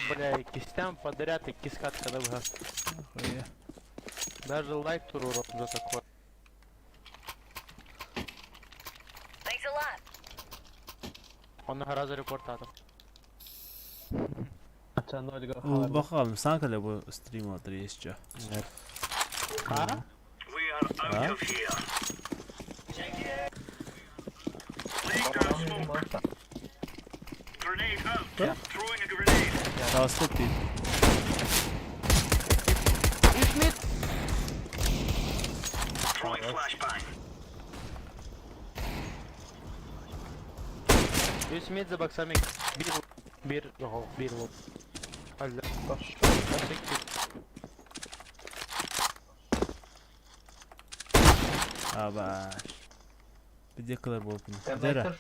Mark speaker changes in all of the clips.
Speaker 1: бля, иккистээн подряд иккис катканы быһа.
Speaker 2: Охуя.
Speaker 1: Даже лайк туруору за такое.
Speaker 3: Thanks a lot.
Speaker 1: Онно сразу репортатым.
Speaker 2: Бахалым, сан кэлэ бу стрим отыр есть чё.
Speaker 1: А?
Speaker 2: А? Таҕыста тип.
Speaker 1: Үс мид за боксами. Биир биир оҕо биир уол. Алла.
Speaker 2: Аба. Где кылар буолтун? Дера.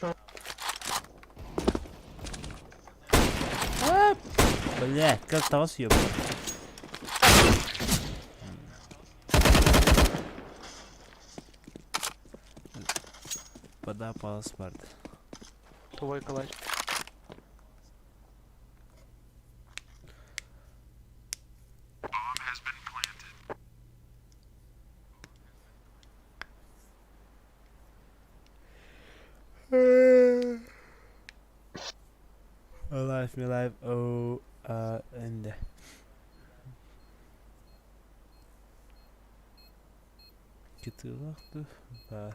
Speaker 2: Блять, как таҕыс ёб. Вода палас барды.
Speaker 1: Твой калач.
Speaker 2: Alive, me life, oh, and. Кытыылаах дуу баар.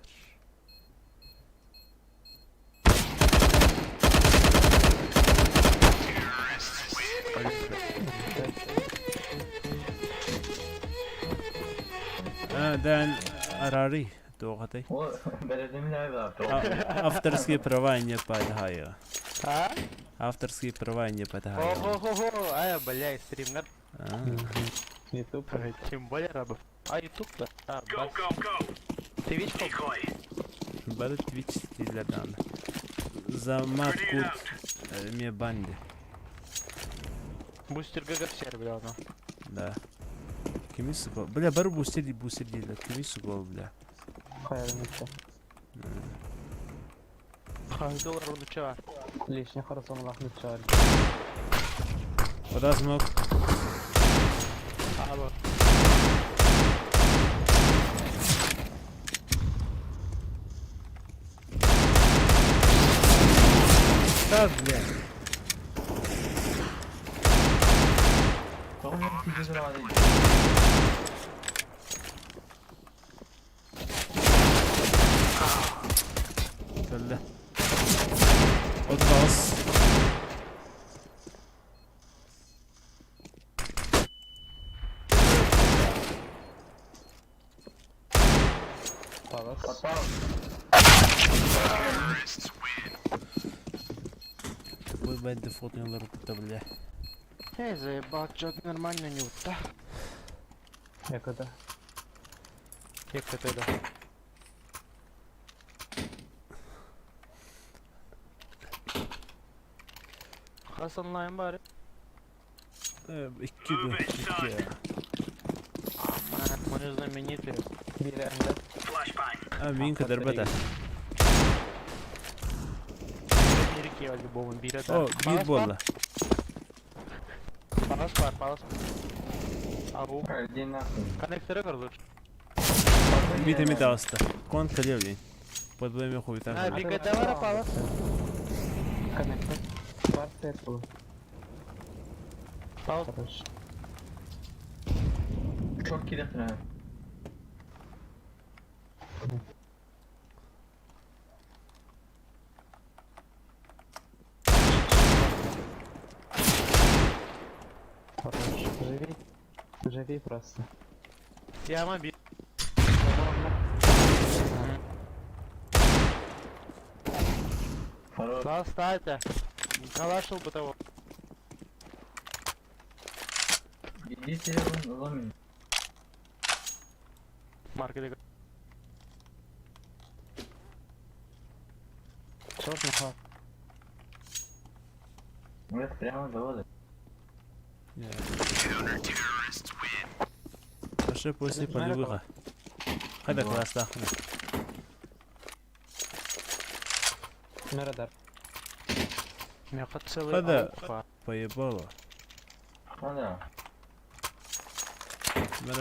Speaker 2: Дан Арари туохатай? Авторские права не падаю.
Speaker 1: А?
Speaker 2: Авторские права не падаю.
Speaker 1: Ого-го-го, а, бля, стример.
Speaker 4: Ютуб.
Speaker 1: Тем более рабов. А ютуб-то? А, бас. Ты видишь,
Speaker 2: Бары Twitch стилердан. За мат кут мне банди.
Speaker 1: Бустер ГГ сервер, оно.
Speaker 2: Да. Кими сугол? Бля, бары бустер бустер дийлер. Кими сугол, бля.
Speaker 4: Хайрыныча.
Speaker 1: Доллар рунуча.
Speaker 4: Лишний хорошо лахныча.
Speaker 2: Вода смог.
Speaker 1: А, вот.
Speaker 2: Так, бля. Кэллэ. От баҕас.
Speaker 4: Палас.
Speaker 2: Тупой бэт дефолтный рукта, бля.
Speaker 1: Эй, заебал, чё нормально не утта.
Speaker 4: Я когда?
Speaker 1: Я КТ, да. Хас онлайн бары.
Speaker 2: Икки ду. Икки.
Speaker 1: Мы знаменитые.
Speaker 4: Бире энде.
Speaker 2: А, мин кадыр бата.
Speaker 1: Бире по-любому, бире
Speaker 2: О, биир буолла.
Speaker 1: Палас бар, палас. Ау. Коннекторы көр лучше.
Speaker 2: Мид мид аста. Кон калевли. Подбой хуй
Speaker 1: А,
Speaker 2: там.
Speaker 1: биг КТ бара палас.
Speaker 4: Коннектор. Бар тепло.
Speaker 1: Палас.
Speaker 4: Хорошо. Хорош. Живи. Живи просто.
Speaker 1: Я мобил. Кстати, калашил бы того. Марк, или
Speaker 4: Черный хат.
Speaker 2: Пошли после полевыха. Хайда класс
Speaker 4: На радар.
Speaker 1: Меха целый
Speaker 2: Хада.
Speaker 1: аух бар.
Speaker 2: Поебало.
Speaker 5: Ну да.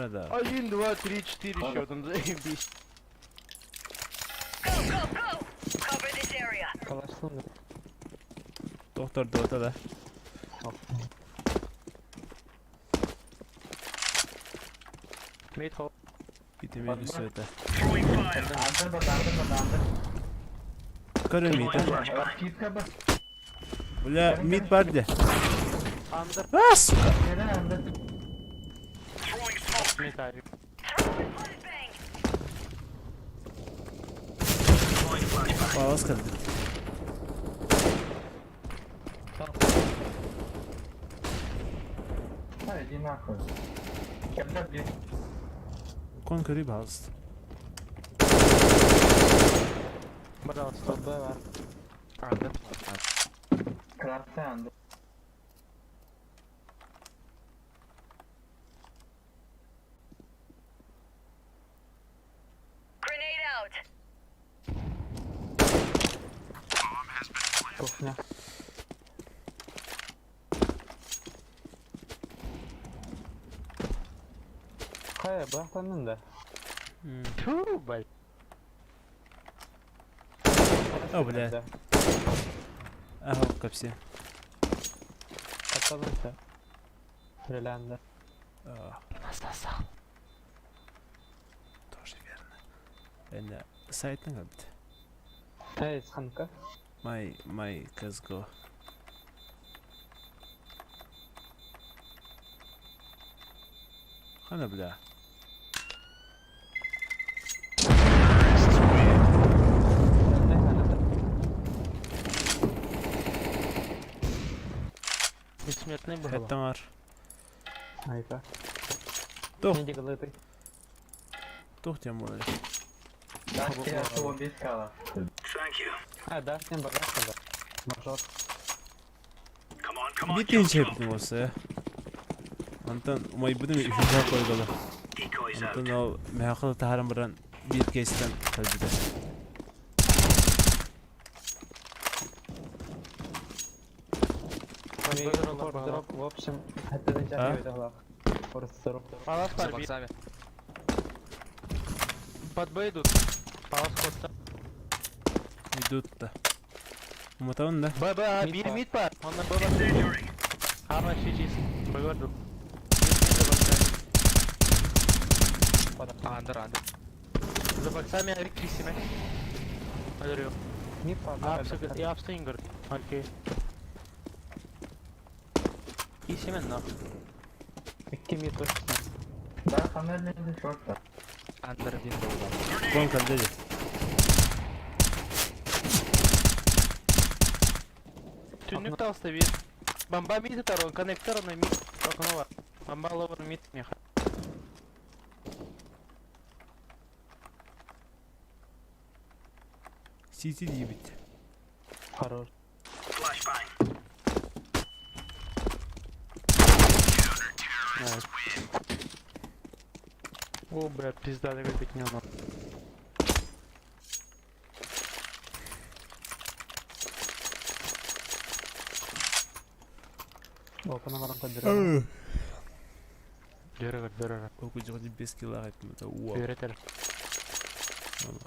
Speaker 2: Да.
Speaker 1: Один, два, три, четыре счетом, заебись.
Speaker 3: Go, go, go! Cover this area.
Speaker 4: Калашлы.
Speaker 2: Доктор Дота да.
Speaker 1: Mid hole.
Speaker 2: Битеме өсөтө.
Speaker 5: Андер бат, андер бат, андер.
Speaker 2: Көрө мид.
Speaker 5: Скидка ба.
Speaker 2: Бля, мид бар де.
Speaker 1: Under
Speaker 2: А, сука.
Speaker 5: Neden андер?
Speaker 1: mid авик.
Speaker 3: Throwing flashbang.
Speaker 2: Балас калды.
Speaker 5: Да, иди нахуй. Кемде bir.
Speaker 2: Кон көрүй балыс.
Speaker 1: Пожалуйста.
Speaker 4: Б бар.
Speaker 6: Андер.
Speaker 5: Красный андер.
Speaker 3: Grenade out.
Speaker 4: Кухня. Кая, бактанын да.
Speaker 1: Тьфу, блядь.
Speaker 2: О, бля. Ага, капсе.
Speaker 4: Катталынса. Релянда.
Speaker 1: Насосал.
Speaker 2: Тоже верно. Эне сайтын калды.
Speaker 4: Эй, сханка.
Speaker 2: Май, май, CSGO. Хана, бля.
Speaker 1: Бессмертный был.
Speaker 2: Хэттаңар.
Speaker 4: Айка.
Speaker 2: Тух.
Speaker 4: Не дигылыты.
Speaker 2: Тух тем более.
Speaker 5: Так, я убить кала.
Speaker 4: А, да, всем богатство, да. Мажор.
Speaker 2: Битин чепtin болса. Антон май будем үшінші койгалы. Антон ол мехақыл тахаран баран бир кейстен калбиде.
Speaker 4: Дроп, в общем, это
Speaker 2: А?
Speaker 4: не Просто дроп.
Speaker 1: Палас
Speaker 6: За
Speaker 1: бар,
Speaker 6: боксами.
Speaker 1: Под Б идут. Палас ход.
Speaker 2: Идут-то. Уматавын да?
Speaker 1: Б, Б, А,
Speaker 4: Мид
Speaker 1: бир
Speaker 4: пар.
Speaker 1: мид пар. Он на Б бар. А вообще чист. Б говорю. Мид, мид за боксами.
Speaker 6: Андер, андер.
Speaker 1: За боксами авик 3 Алло.
Speaker 4: Не
Speaker 1: А, я обстингер. Окей. И семен нахуй.
Speaker 4: Кими точно.
Speaker 5: Да, хана не шорта.
Speaker 6: Андер один был. да.
Speaker 2: Кон калды.
Speaker 1: Түннүк талста бир. Бомба мид это коннектор на мид. Окно бар. Бомба ловер мид меха.
Speaker 2: Сити дебит.
Speaker 4: Хорош.
Speaker 1: О, бля, пизда, такой бить не надо.
Speaker 4: Опа, баран подбираю.
Speaker 1: Дөрөгөр, дөрөгөр.
Speaker 2: Оку жогу 5 кило айттым. Это уа.
Speaker 1: Үйрөтөр.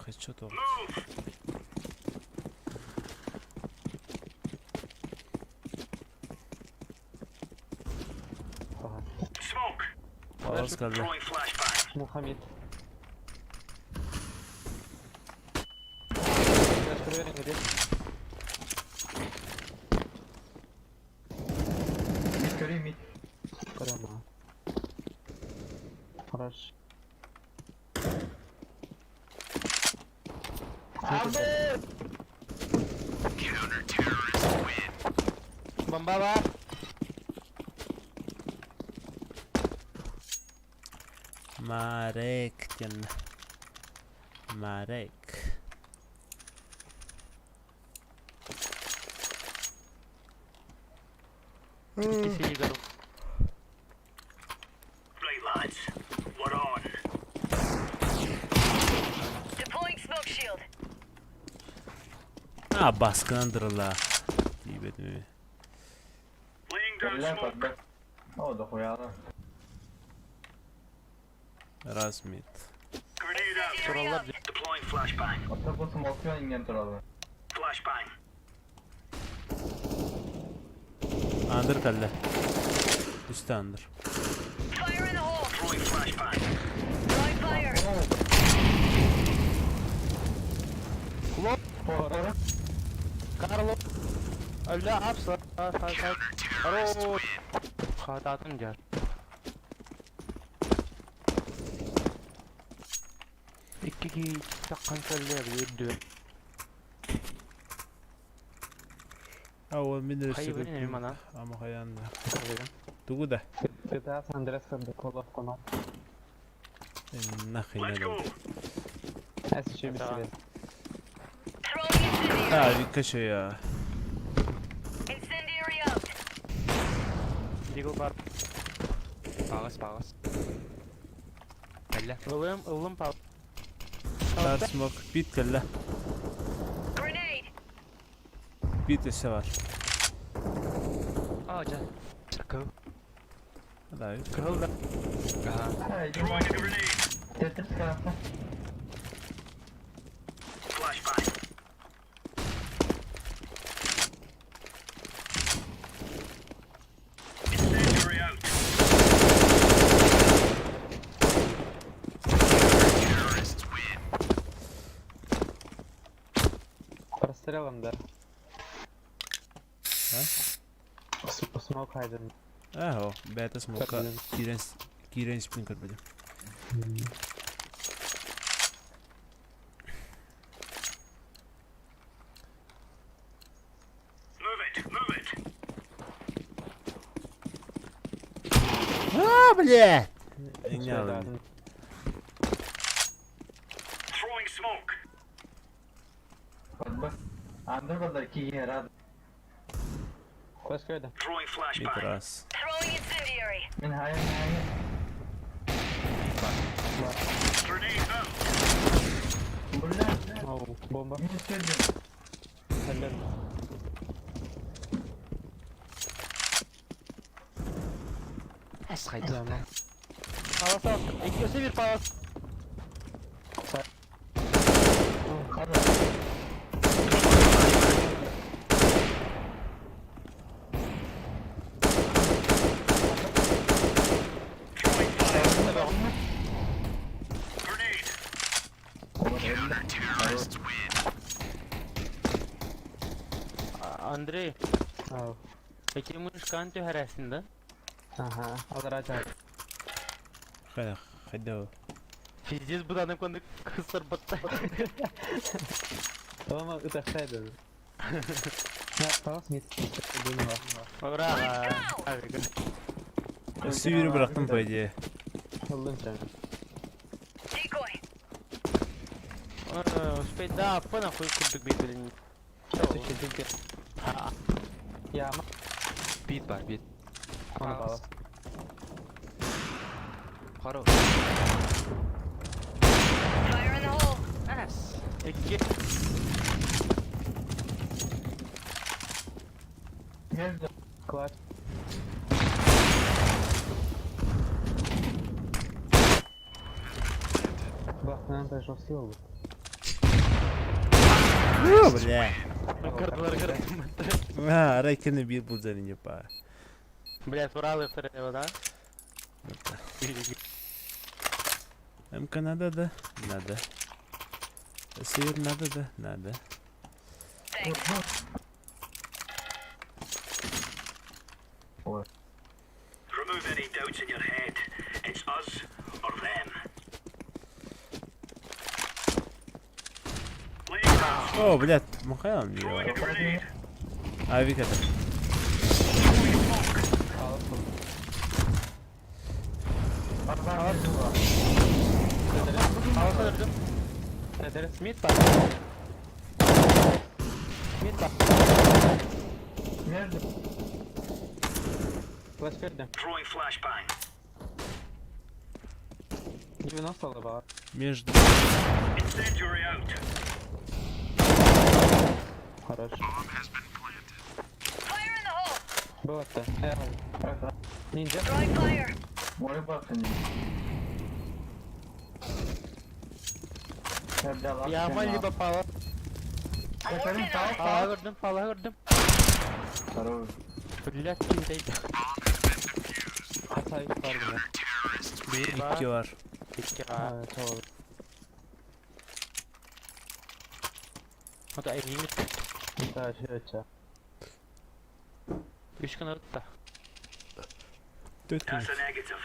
Speaker 2: Хедшот ол.
Speaker 4: Ага.
Speaker 2: Палас калды.
Speaker 4: Мухаммед. Сейчас проверим, где.
Speaker 5: Мид көрей мид.
Speaker 4: Прямо. Хорош.
Speaker 1: Бомба бар.
Speaker 2: Марек тен. Марек.
Speaker 1: Икки синий гору.
Speaker 3: Deploying smoke shield.
Speaker 2: А, баскандырла. Дебет ми.
Speaker 5: Кэллэ под Б. О, дохуя да.
Speaker 2: Раз mid.
Speaker 3: Incendiary
Speaker 1: Тураллар
Speaker 3: out.
Speaker 5: Ата бу смокпен инген туралы.
Speaker 2: Under кэллэ. Үстэ under.
Speaker 3: Fire in the hole. Throwing fire.
Speaker 5: Пора.
Speaker 1: Карло. Öldü apsa. Хорош. Хататын жар. Икки ки таккан көллөр үрдү.
Speaker 2: А ол мин
Speaker 1: Хайы билин мана.
Speaker 2: Ама хаян. Тугу да.
Speaker 4: GTA San Andreas Call of Conan.
Speaker 2: Нахрен надо.
Speaker 4: SC bir
Speaker 1: Tamam.
Speaker 4: silah.
Speaker 3: Throwing incendiary.
Speaker 2: А, Викаша я.
Speaker 3: Incendiary out.
Speaker 1: Дигл бар.
Speaker 6: Палас, палас. Кэллэ.
Speaker 1: Ылым, ылым пал.
Speaker 2: Dar smoke bit кэллэ.
Speaker 3: Grenade.
Speaker 2: Bit өссө бар.
Speaker 6: Аа, жа. Чакы.
Speaker 2: Да.
Speaker 1: Кырыл да.
Speaker 6: Аа.
Speaker 5: Тетрис красный.
Speaker 4: Прострел under.
Speaker 2: А?
Speaker 4: Smoke хайден.
Speaker 2: Аа, бэта smoke
Speaker 4: Көрдүм.
Speaker 2: киирэн киирэн спин көрбүтүм. А, бля!
Speaker 4: Şöyle
Speaker 5: Бак. Андер бар ки рад.
Speaker 4: Koş köyde.
Speaker 2: Mid раз.
Speaker 3: Throwing incendiary.
Speaker 5: Мин хая хая. Бля, бля.
Speaker 4: Oh, bomba.
Speaker 5: Мин сөйдüm.
Speaker 4: Helal.
Speaker 6: Эс хайда.
Speaker 4: Tamam.
Speaker 1: Палас ал. Икки өсө бир палас.
Speaker 5: Хара.
Speaker 1: Андрей,
Speaker 4: Oh.
Speaker 1: эки мышкан түһәрәсин да?
Speaker 4: Aha. Alır acar.
Speaker 2: Хайда, хайда.
Speaker 1: Пиздец буданым конды кысыр батта.
Speaker 4: Tamam ıtaksaydın. Ya palas mid.
Speaker 1: Ура!
Speaker 2: Өссө биири бырахтым по идее.
Speaker 4: Öldüm seni.
Speaker 3: Decoy.
Speaker 1: Успеть, да, по нахуй курдук бит
Speaker 4: SC bir. Ya ama.
Speaker 6: Бит бар, бит.
Speaker 4: Onu palas.
Speaker 6: Хорош.
Speaker 3: Fire in the hole.
Speaker 6: Эс.
Speaker 1: Икки.
Speaker 5: Между.
Speaker 4: Clutch. Bak ben de çok iyi oldu.
Speaker 2: Бля.
Speaker 1: Кырдылар кырдым.
Speaker 2: А, райканы бир булзаны не па.
Speaker 1: Блядь, Уралы второго, да?
Speaker 2: МК надо, да? Надо. Сыр надо, да? Надо.
Speaker 3: Thanks.
Speaker 7: Remove any doubts in your head. It's us or them. Laying down.
Speaker 2: О, блядь, махаем
Speaker 7: Throwing
Speaker 2: ее.
Speaker 7: a grenade.
Speaker 2: А, Вика это.
Speaker 5: Бар бар между бар.
Speaker 1: Палас öldüm.
Speaker 4: Ederiz.
Speaker 1: Mid бар. Mid бар.
Speaker 5: Между.
Speaker 4: Flash verdim.
Speaker 7: Throwing flashbang.
Speaker 4: Gibi nasıl oldu bak?
Speaker 2: Между.
Speaker 7: Incendiary out.
Speaker 4: Хорош.
Speaker 3: Fire in the hole.
Speaker 4: Bu attı. Eyvallah. Ninja.
Speaker 3: Throwing fire.
Speaker 5: Мой бак
Speaker 1: Яма либо пала.
Speaker 3: I'm working on it.
Speaker 1: Пала көрдүм, пала көрдүм.
Speaker 5: Здорово.
Speaker 1: Блядь, ким
Speaker 4: Hatay var bile.
Speaker 1: Bir var.
Speaker 2: İki var.
Speaker 1: İki var.
Speaker 4: Evet oldu.
Speaker 1: O da evimi
Speaker 4: Daha şey açar.
Speaker 1: Üç gün arıttı.
Speaker 2: Dört gün.
Speaker 7: That's a negative.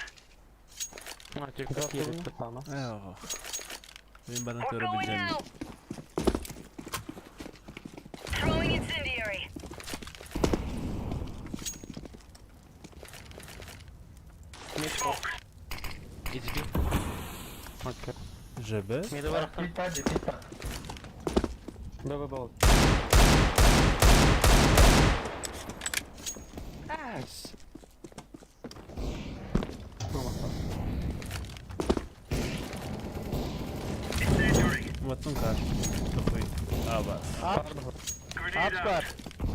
Speaker 1: Ha, Türk
Speaker 4: Drop
Speaker 1: yeri.
Speaker 4: Tamam.
Speaker 2: Eyvah. Benim bana
Speaker 3: We're going
Speaker 2: görebileceğim.
Speaker 3: out. Throwing incendiary.
Speaker 7: Smoke.
Speaker 1: İzgi. Okey.
Speaker 2: Żeby?
Speaker 1: Midi var.
Speaker 5: Pit hadi pit
Speaker 4: Baba bol.
Speaker 1: Ass.
Speaker 7: Incendiary.
Speaker 2: Umattım kar. Topuyu. Aa bas.
Speaker 1: Up.
Speaker 7: Grenade
Speaker 1: Ups
Speaker 7: out.
Speaker 1: var.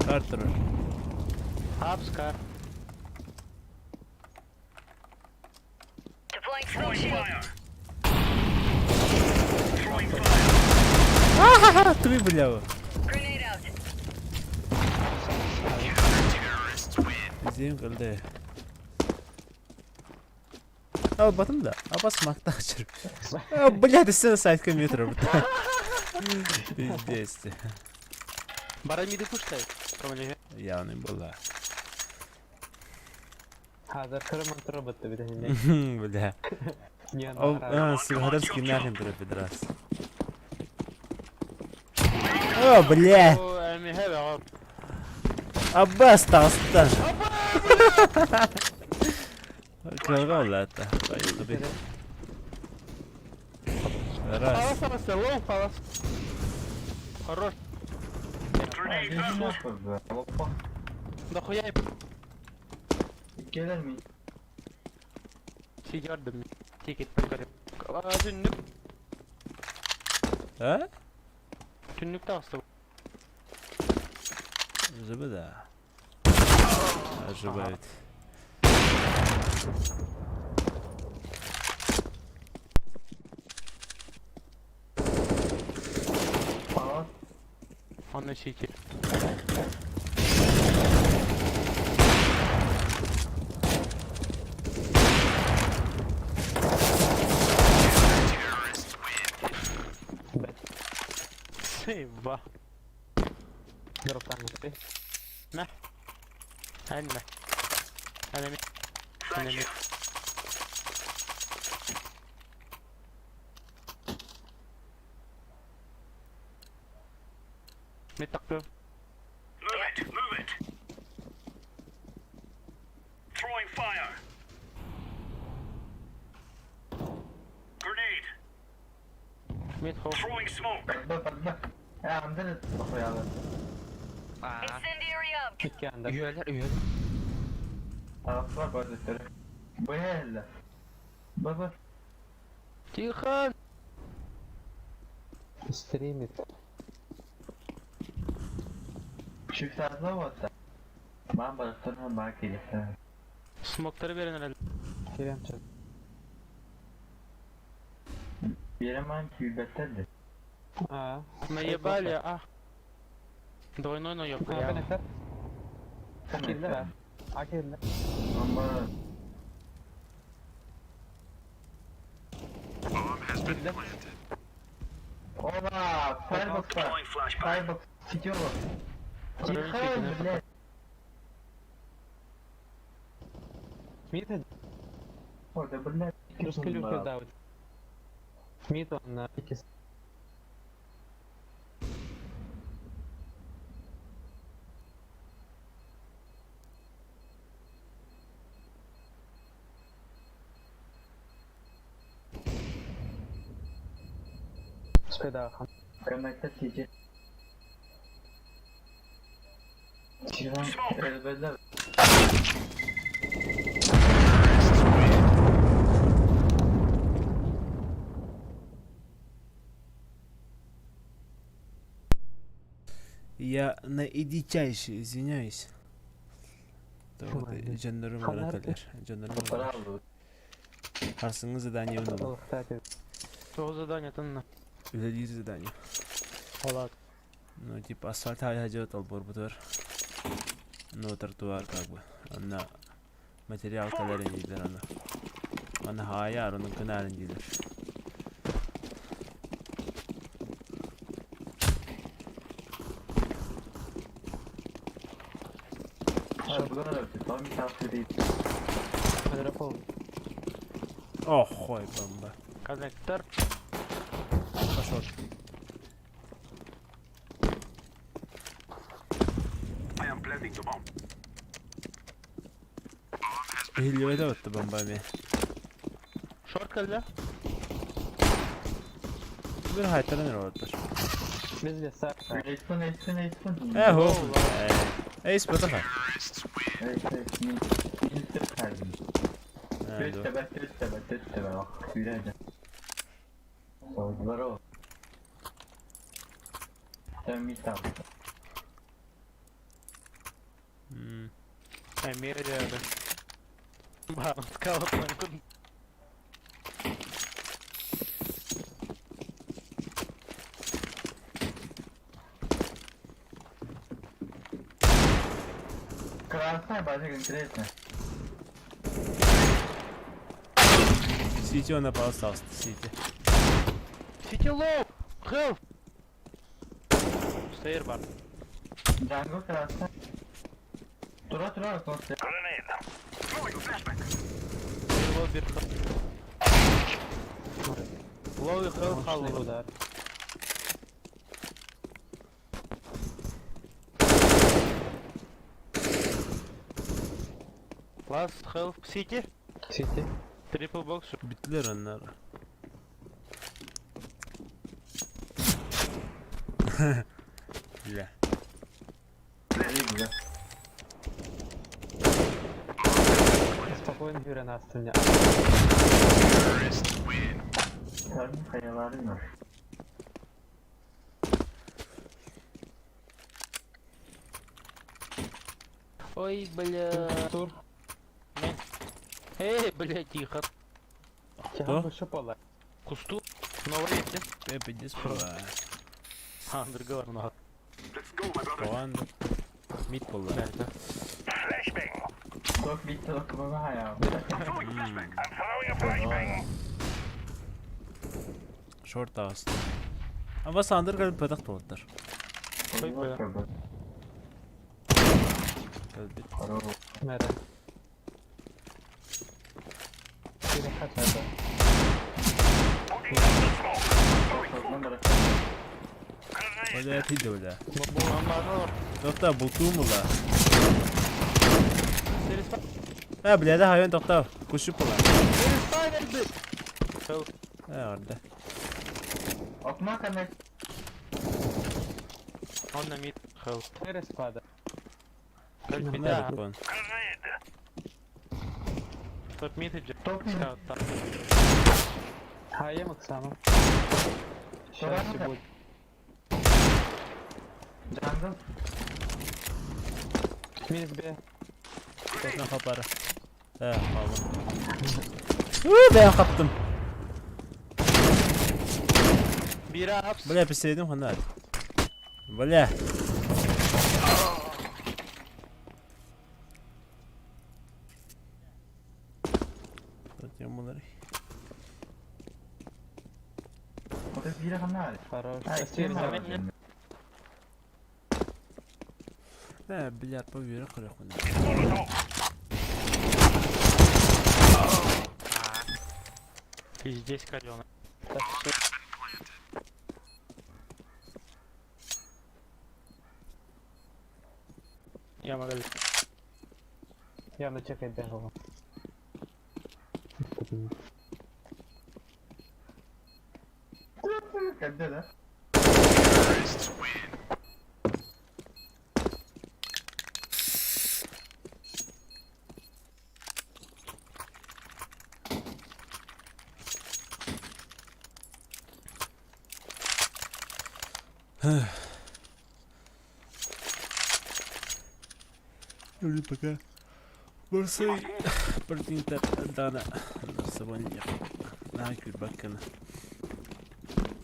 Speaker 2: Kar durur.
Speaker 1: Ups kar.
Speaker 3: Deploying smoke
Speaker 7: Throwing
Speaker 3: shield.
Speaker 7: fire. Throwing fire.
Speaker 2: Ha tüy bile bu.
Speaker 3: Grenade out.
Speaker 2: Bizim kıldı. Al batım da. Abbas makta açır. А, блядь, все сайт компьютера. Пиздец.
Speaker 1: Bara midi kuştay. Komedi.
Speaker 2: Yani была.
Speaker 4: Hazır kırman tırı bir de hindi.
Speaker 2: Бля.
Speaker 4: Niye
Speaker 2: О, а, Силгадарский нахрен туда пидрас. О, бля.
Speaker 1: O emi heve abi.
Speaker 2: Abbas tağıstan. Kırılga oldu hatta. Bayıldı bir. Раз.
Speaker 1: Palas arası, low palas. Хорош.
Speaker 7: Grenade out.
Speaker 5: Опа.
Speaker 1: Дохуя
Speaker 5: Gelir mi?
Speaker 1: şey gördüm. Ticket bakarım. Aa, tünlük.
Speaker 2: Ha?
Speaker 1: Tünlük de bastı.
Speaker 2: Zıbı da. Zıbı evet.
Speaker 5: Palas.
Speaker 1: Onun şeyi. Eyvah.
Speaker 4: Drop'tan gitti.
Speaker 1: Anne. Anne.
Speaker 7: Thank you.
Speaker 1: Ne taktım?
Speaker 7: Move it. Move it. Throwing fire. Grenade.
Speaker 1: Mid hole.
Speaker 7: Throwing smoke.
Speaker 5: Patla patla. Ya عندنا تخيل.
Speaker 6: Aa.
Speaker 3: Incendiary out.
Speaker 4: İki anda.
Speaker 6: Üyeler üyeler.
Speaker 5: Taraflar bazıları. Bu ne? Baba.
Speaker 1: Тихо.
Speaker 4: Stream it.
Speaker 5: Shift azla Ben balıklarına bak ya.
Speaker 1: Smokları verin herhalde.
Speaker 4: Kerem çöz.
Speaker 5: Yereman kübettedir.
Speaker 4: Aa.
Speaker 1: Наебали, а. Двойной наебка.
Speaker 4: Ha
Speaker 1: Я.
Speaker 4: ben Akilde ver. Akilde.
Speaker 5: Ama
Speaker 4: Akilde.
Speaker 5: Oba! Firebox var.
Speaker 7: Throwing flashbang.
Speaker 5: Firebox. Sikiyor bak. Тихо, блядь.
Speaker 4: Mid
Speaker 5: Orada блядь.
Speaker 4: Русский davet. Mid on ikisi. Speda
Speaker 5: Kırmakta sici. Çıran elbette.
Speaker 2: Я на дичайше извиняюсь. Дьоннорум баран кэлэр. Дьоннорум баран. Харсыҥҥы задание ыллым.
Speaker 1: Тоҕо заданиетын
Speaker 2: Үлэлиир задание.
Speaker 1: Халат.
Speaker 2: Ну, типа асфальт хайа дьиэ толборбутугар. Ну, тротуар как бы. Онно материал кэлэрин дииллэр аны. Аны хаайар, онун кынаарын дииллэр. Ох, хой бомба.
Speaker 1: Коннектор.
Speaker 2: Пошел.
Speaker 7: I am planting the bomb.
Speaker 2: Иһиллибэтэ батта бомба эмиэ.
Speaker 1: Шорт кэллэ.
Speaker 2: Бір хайтаран эрэ олордор.
Speaker 4: Без леса.
Speaker 5: Эйспин, эйспин, эйспин.
Speaker 2: Э, хо. Эйс батаха.
Speaker 5: Эйс, эйс, мин. Мин тепкайдым.
Speaker 2: Э,
Speaker 5: Төт тебе, төт тебе, төт тебе. Bak, yürüyeceğim. Здорово. Там металл.
Speaker 1: Эмиэ дьэ. Баҕар скалып
Speaker 5: Красная база конкретно.
Speaker 2: Сити он остался, Сити.
Speaker 1: Сити лоу! Хелп! Стоир бар.
Speaker 5: Джанго красная. Тура, тура, конце.
Speaker 7: Grenade. Throwing a flashbang.
Speaker 1: Лоу бир Лоу и хелп
Speaker 4: Мощный
Speaker 1: халу.
Speaker 4: удар.
Speaker 1: Last health City.
Speaker 4: Сити.
Speaker 1: Triple box.
Speaker 2: Bittiler onlar. Бля.
Speaker 5: Güzel.
Speaker 4: Спокойно yürüyen aslında.
Speaker 5: Sarı kayaları var.
Speaker 1: Ой, бля.
Speaker 4: Тур.
Speaker 1: Эй, бля, тихо.
Speaker 2: Кто?
Speaker 4: Выше пола.
Speaker 1: Кусту. Новый эти.
Speaker 2: Э, пиздец была.
Speaker 1: А, другого много.
Speaker 7: Let's go, my brother.
Speaker 2: Оған мид болды.
Speaker 7: Flashbang.
Speaker 5: Çok bitti okuma ya.
Speaker 7: I'm throwing a flashbang. I'm throwing a flashbang.
Speaker 2: Шорт ағысты. Аба сандыр кәліп патақ толыттар.
Speaker 1: Ой, бля.
Speaker 2: Кәлбет.
Speaker 4: Мәрі. Biri kaçardı.
Speaker 7: Putting down the smoke. Throwing smoke. Grenade.
Speaker 2: Бля, тиді бля.
Speaker 1: Бомбаны.
Speaker 2: Тоқта, бұлтуым бұла.
Speaker 1: Сереспа.
Speaker 2: Ә, бля, да, хайван тоқта. Көшіп бұла.
Speaker 1: Сереспа, эльбит. Хелп.
Speaker 2: Ә, орда.
Speaker 5: Okuma kanek.
Speaker 1: Он на мид. Хелп.
Speaker 4: Через спада.
Speaker 1: Кальбит.
Speaker 2: Мына бұн.
Speaker 7: Grenade.
Speaker 1: Топ мид иджи.
Speaker 5: Топ мид.
Speaker 1: Скаут там.
Speaker 4: Хаем Оксану. Сейчас будет.
Speaker 5: Jungle.
Speaker 4: Минус Б.
Speaker 2: Тоқна қапары. Ә, қалды. Бән қаптым.
Speaker 1: Бира апс.
Speaker 2: Бля, пистолетім қандай. Бля. Затем бұлар.
Speaker 5: O da biri kanal.
Speaker 4: Хорош.
Speaker 5: Ay,
Speaker 4: Стерео.
Speaker 5: kim var?
Speaker 2: Ә, бля, по бері қырық мұны.
Speaker 7: Molotov.
Speaker 1: Пиздец калёный. Я могу.
Speaker 4: Явно чекает бегал.
Speaker 5: Кәдді да.
Speaker 2: Пока. Бурсуй противниктар даҕаны сабан наһаа күүрбэккин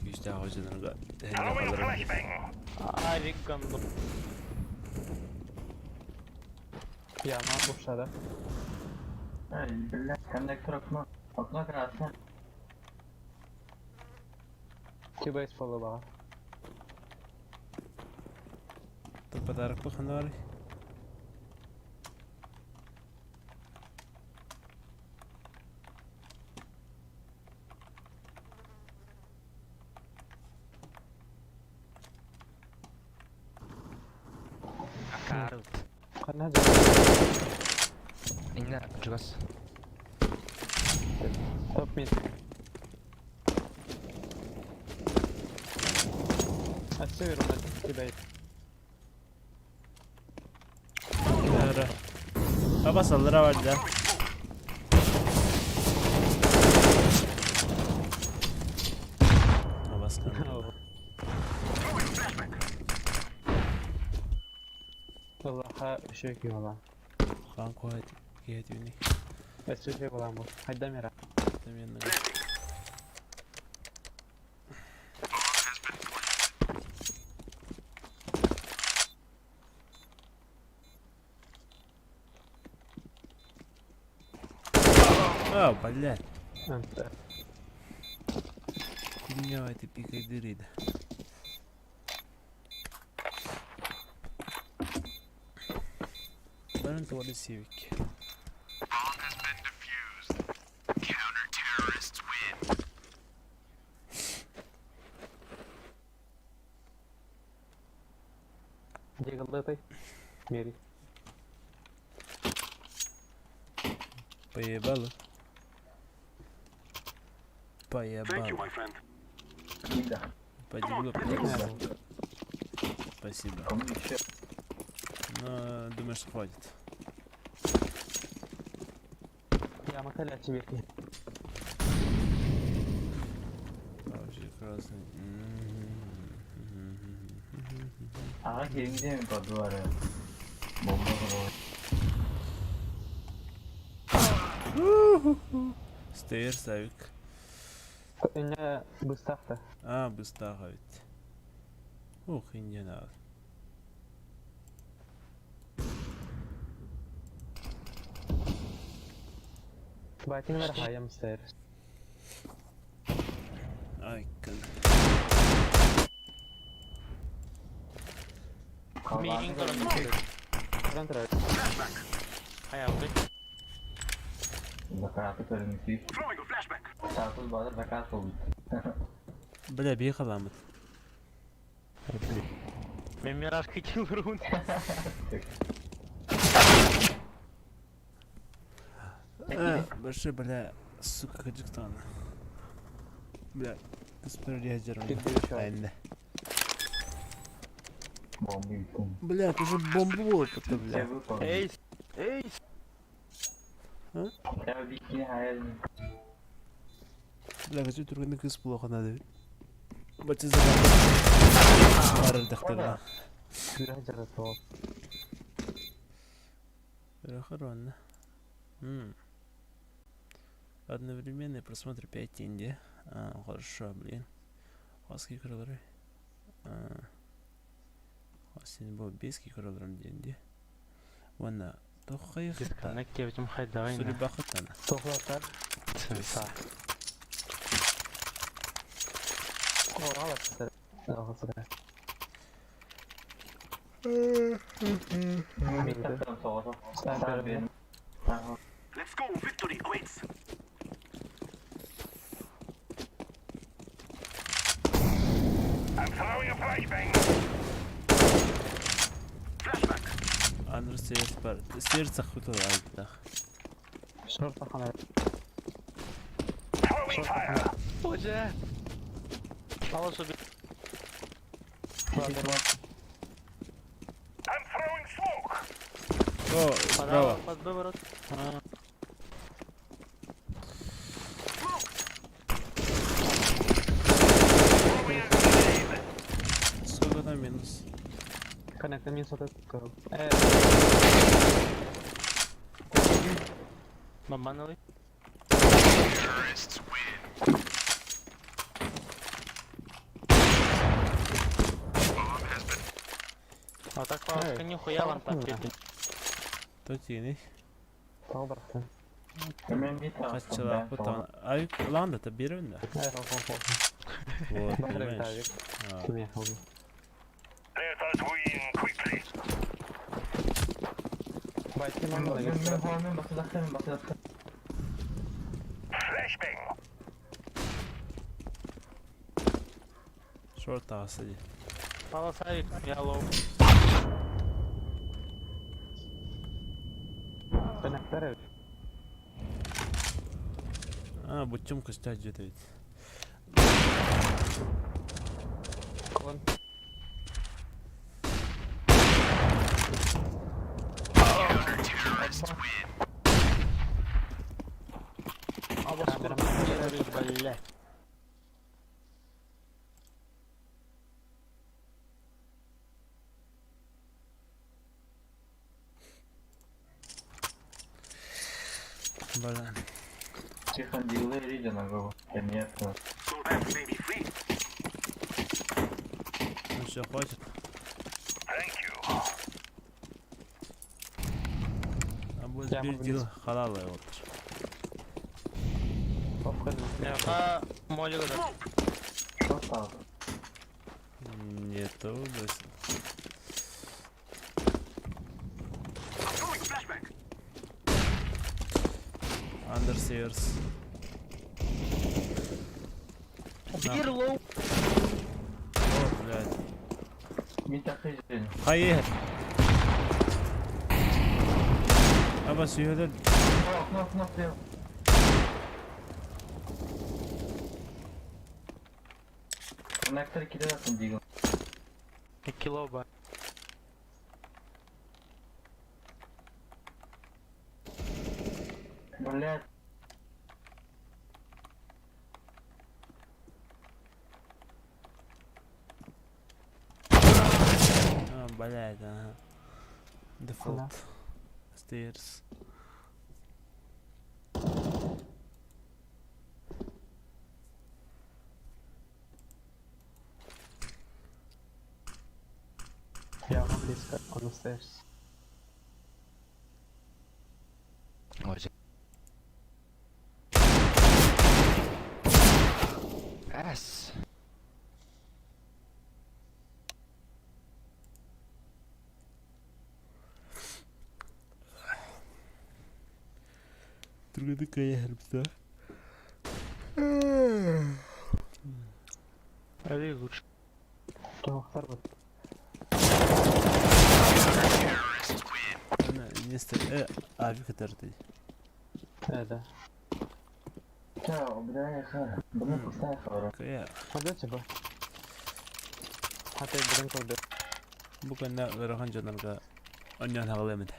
Speaker 2: күүстээх дьонорго тэһиннэ халырым
Speaker 1: Авик гандон.
Speaker 4: Яма бушада.
Speaker 5: Эй, бля, коннектор окно. Окно красное.
Speaker 4: Кибейс полубаҕа.
Speaker 2: Подарок паханары.
Speaker 6: Акаарут.
Speaker 4: Ханна дьэ.
Speaker 6: Инна чугас.
Speaker 4: Топ мид. Өссө үрүмэт кибейс.
Speaker 2: Ара. Аба саллара бар да. Абаскан.
Speaker 4: Аллаха үчүгэй киһи буолан.
Speaker 2: Хаан куһайт киһитүүнүй.
Speaker 4: Өссө үчүгэй буолан бу. Хайда мира.
Speaker 2: Тэмиэн А, блядь.
Speaker 4: Анта.
Speaker 2: Хуйня это пикай дыры, да. Learn to what is civic.
Speaker 4: Дьигаллытай. Мери.
Speaker 2: Поебало. Поебало.
Speaker 7: my friend.
Speaker 5: Ида.
Speaker 2: Подигло, подигло. Спасибо.
Speaker 5: Кому еще?
Speaker 2: Но думаю, что хватит.
Speaker 4: Яма кэлээччи биир.
Speaker 2: Вообще красный.
Speaker 5: Ага, кириҥ ми подуара. Бомба была.
Speaker 2: Стейр, Савик.
Speaker 4: Инна быстахта.
Speaker 2: А, быстаха ведь. Ух, и не надо.
Speaker 4: Байтиңлар хайам сэр.
Speaker 2: Ай, кын.
Speaker 1: Миигин көрөн
Speaker 4: Туран турар.
Speaker 1: Хайабыт.
Speaker 5: Закаты көрүнүсүй. Сатыл базар заказ болду.
Speaker 2: Бля, бей халамыт.
Speaker 1: Мен мираж китил рун.
Speaker 2: Большой, бля, сука, Хаджикстана. Бля, кыспыр
Speaker 4: Кирдиги шо.
Speaker 2: Айна.
Speaker 5: Бомба үтүн.
Speaker 2: Бля, это же бомбу это, бля.
Speaker 1: Эй, эй,
Speaker 5: Я бикини хайал.
Speaker 2: Бля, хочу турганы кыз плохо надо. Бачы заказ. Барыр
Speaker 4: Күрә жаратып.
Speaker 2: Хорона. Одновременный просмотр 5 инди. А, хорошо, блин. Хаски крылыры. Сен бу бески крылырым денди. Вана тохайхта.
Speaker 1: Дисконнект кебитим хайдайна.
Speaker 2: Сурибахатана.
Speaker 4: Тохлатар.
Speaker 1: Сенса.
Speaker 4: Алат. Алат.
Speaker 5: Сар бен.
Speaker 7: Let's go. Victory awaits. I'm throwing a flashbang. Flashbang.
Speaker 2: Аныр сердце бар. Сердце хутал айдах.
Speaker 4: Шорта хана.
Speaker 7: Throwing fire.
Speaker 1: Боже. Алашы би.
Speaker 7: I'm throwing smoke.
Speaker 2: О, справа.
Speaker 1: Под выворот.
Speaker 7: Throwing a grenade.
Speaker 2: Сколько там минус?
Speaker 4: Коннект мин сотат. Э.
Speaker 1: Бомбанули. А так палочка нихуя вам так пиздит.
Speaker 2: То тиний.
Speaker 4: Толбарты.
Speaker 5: Мен мид
Speaker 2: Хаччалаах бу таҕан. Ай, ылаан да биэрэбин да. Вот, понимаешь. А,
Speaker 7: Let us win quickly.
Speaker 5: Мен хоонун басылахтан басылахтан.
Speaker 7: Flashbang.
Speaker 2: Шорт таҕыста дии.
Speaker 1: Полосавик, я лоу.
Speaker 2: А, буччум көстө дьиэт эбит.
Speaker 1: Оба скоро блядь.
Speaker 2: Бля.
Speaker 5: Тихо, дилы риди на голову. Конечно.
Speaker 7: That may be free.
Speaker 2: Ну все, хватит.
Speaker 7: Thank you.
Speaker 2: А будет бир дил халал вот.
Speaker 1: А, молик да.
Speaker 5: Что стало?
Speaker 2: Нету, бросил.
Speaker 7: Throwing flashbang.
Speaker 2: Understairs.
Speaker 1: Бир лоу.
Speaker 2: О, блядь.
Speaker 5: Мид ахыжын.
Speaker 2: Хайыр. Аба сүйөдөн.
Speaker 5: Окно, окно, слева. Коннектор кидерасың дигл.
Speaker 1: Кило ба.
Speaker 5: Блядь.
Speaker 2: А, блядь, ага. Дефолт. Stairs.
Speaker 4: Я близко, он stairs.
Speaker 6: Ой, Ass.
Speaker 2: Түргөдүк кая харбыта.
Speaker 1: Али лучше.
Speaker 4: Тоқтар вот.
Speaker 2: Ана, нестер, э, авик этэрди.
Speaker 4: Да.
Speaker 5: Чао, бля, ха. Бұны пустая хора.
Speaker 2: Кая,
Speaker 4: Пойдете бы? А ты блин куда?
Speaker 2: бу кэннэ ыарахан дьоннорго онньоон хаҕалыам этэ.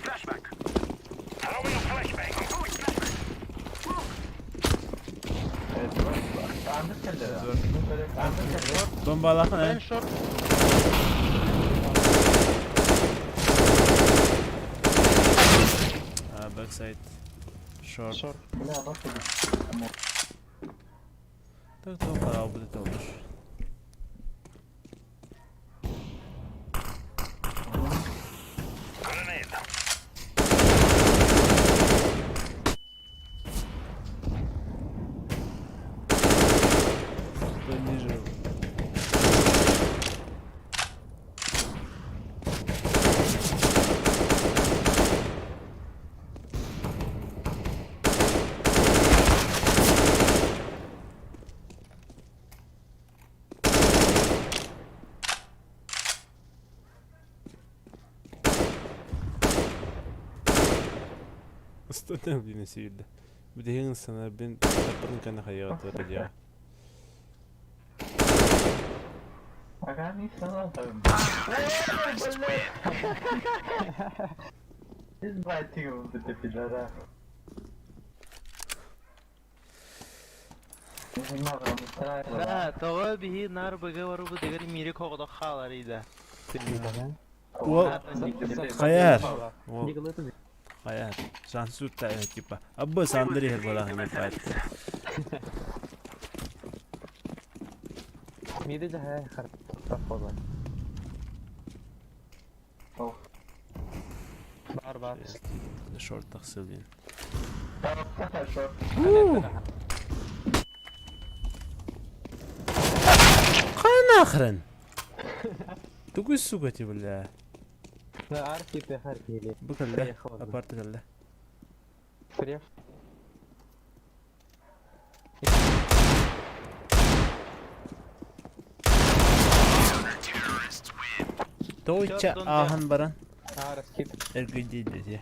Speaker 7: Flashbang. Throwing a flashbang. Throwing flashbang.
Speaker 5: Андыр келді. Андыр келді.
Speaker 2: Бомбалахан
Speaker 1: Бен
Speaker 2: э.
Speaker 1: шорт.
Speaker 2: А, backside. Short.
Speaker 4: Short.
Speaker 5: Бля, бас
Speaker 2: Так то харал будет olur.
Speaker 7: Grenade.
Speaker 2: Кто ниже? Стойте, блин, сильно. بدي سنة بين تقرن كان خياط رجع
Speaker 5: Ага, санатым. Избайтил, ты пидорас.
Speaker 1: Да, тоҕо биһи наар быга барыбытыгар мири коҕодох хаалар ида.
Speaker 2: Уол хайар. Уол хайар. Сансуутта типа. Абы сандыр иһэр буолаһын ебать.
Speaker 4: Миди жаһай хар болар. Бар бар.
Speaker 2: Шорт тахсылын. Хайа нахрен? Тугуй сука ти бля.
Speaker 4: Ар кипе хар кили.
Speaker 2: Бу кэллэ. Апарта кэллэ.
Speaker 4: Преф.
Speaker 2: Тоҕучча ааһан баран
Speaker 4: Ар скип.
Speaker 2: эргийдии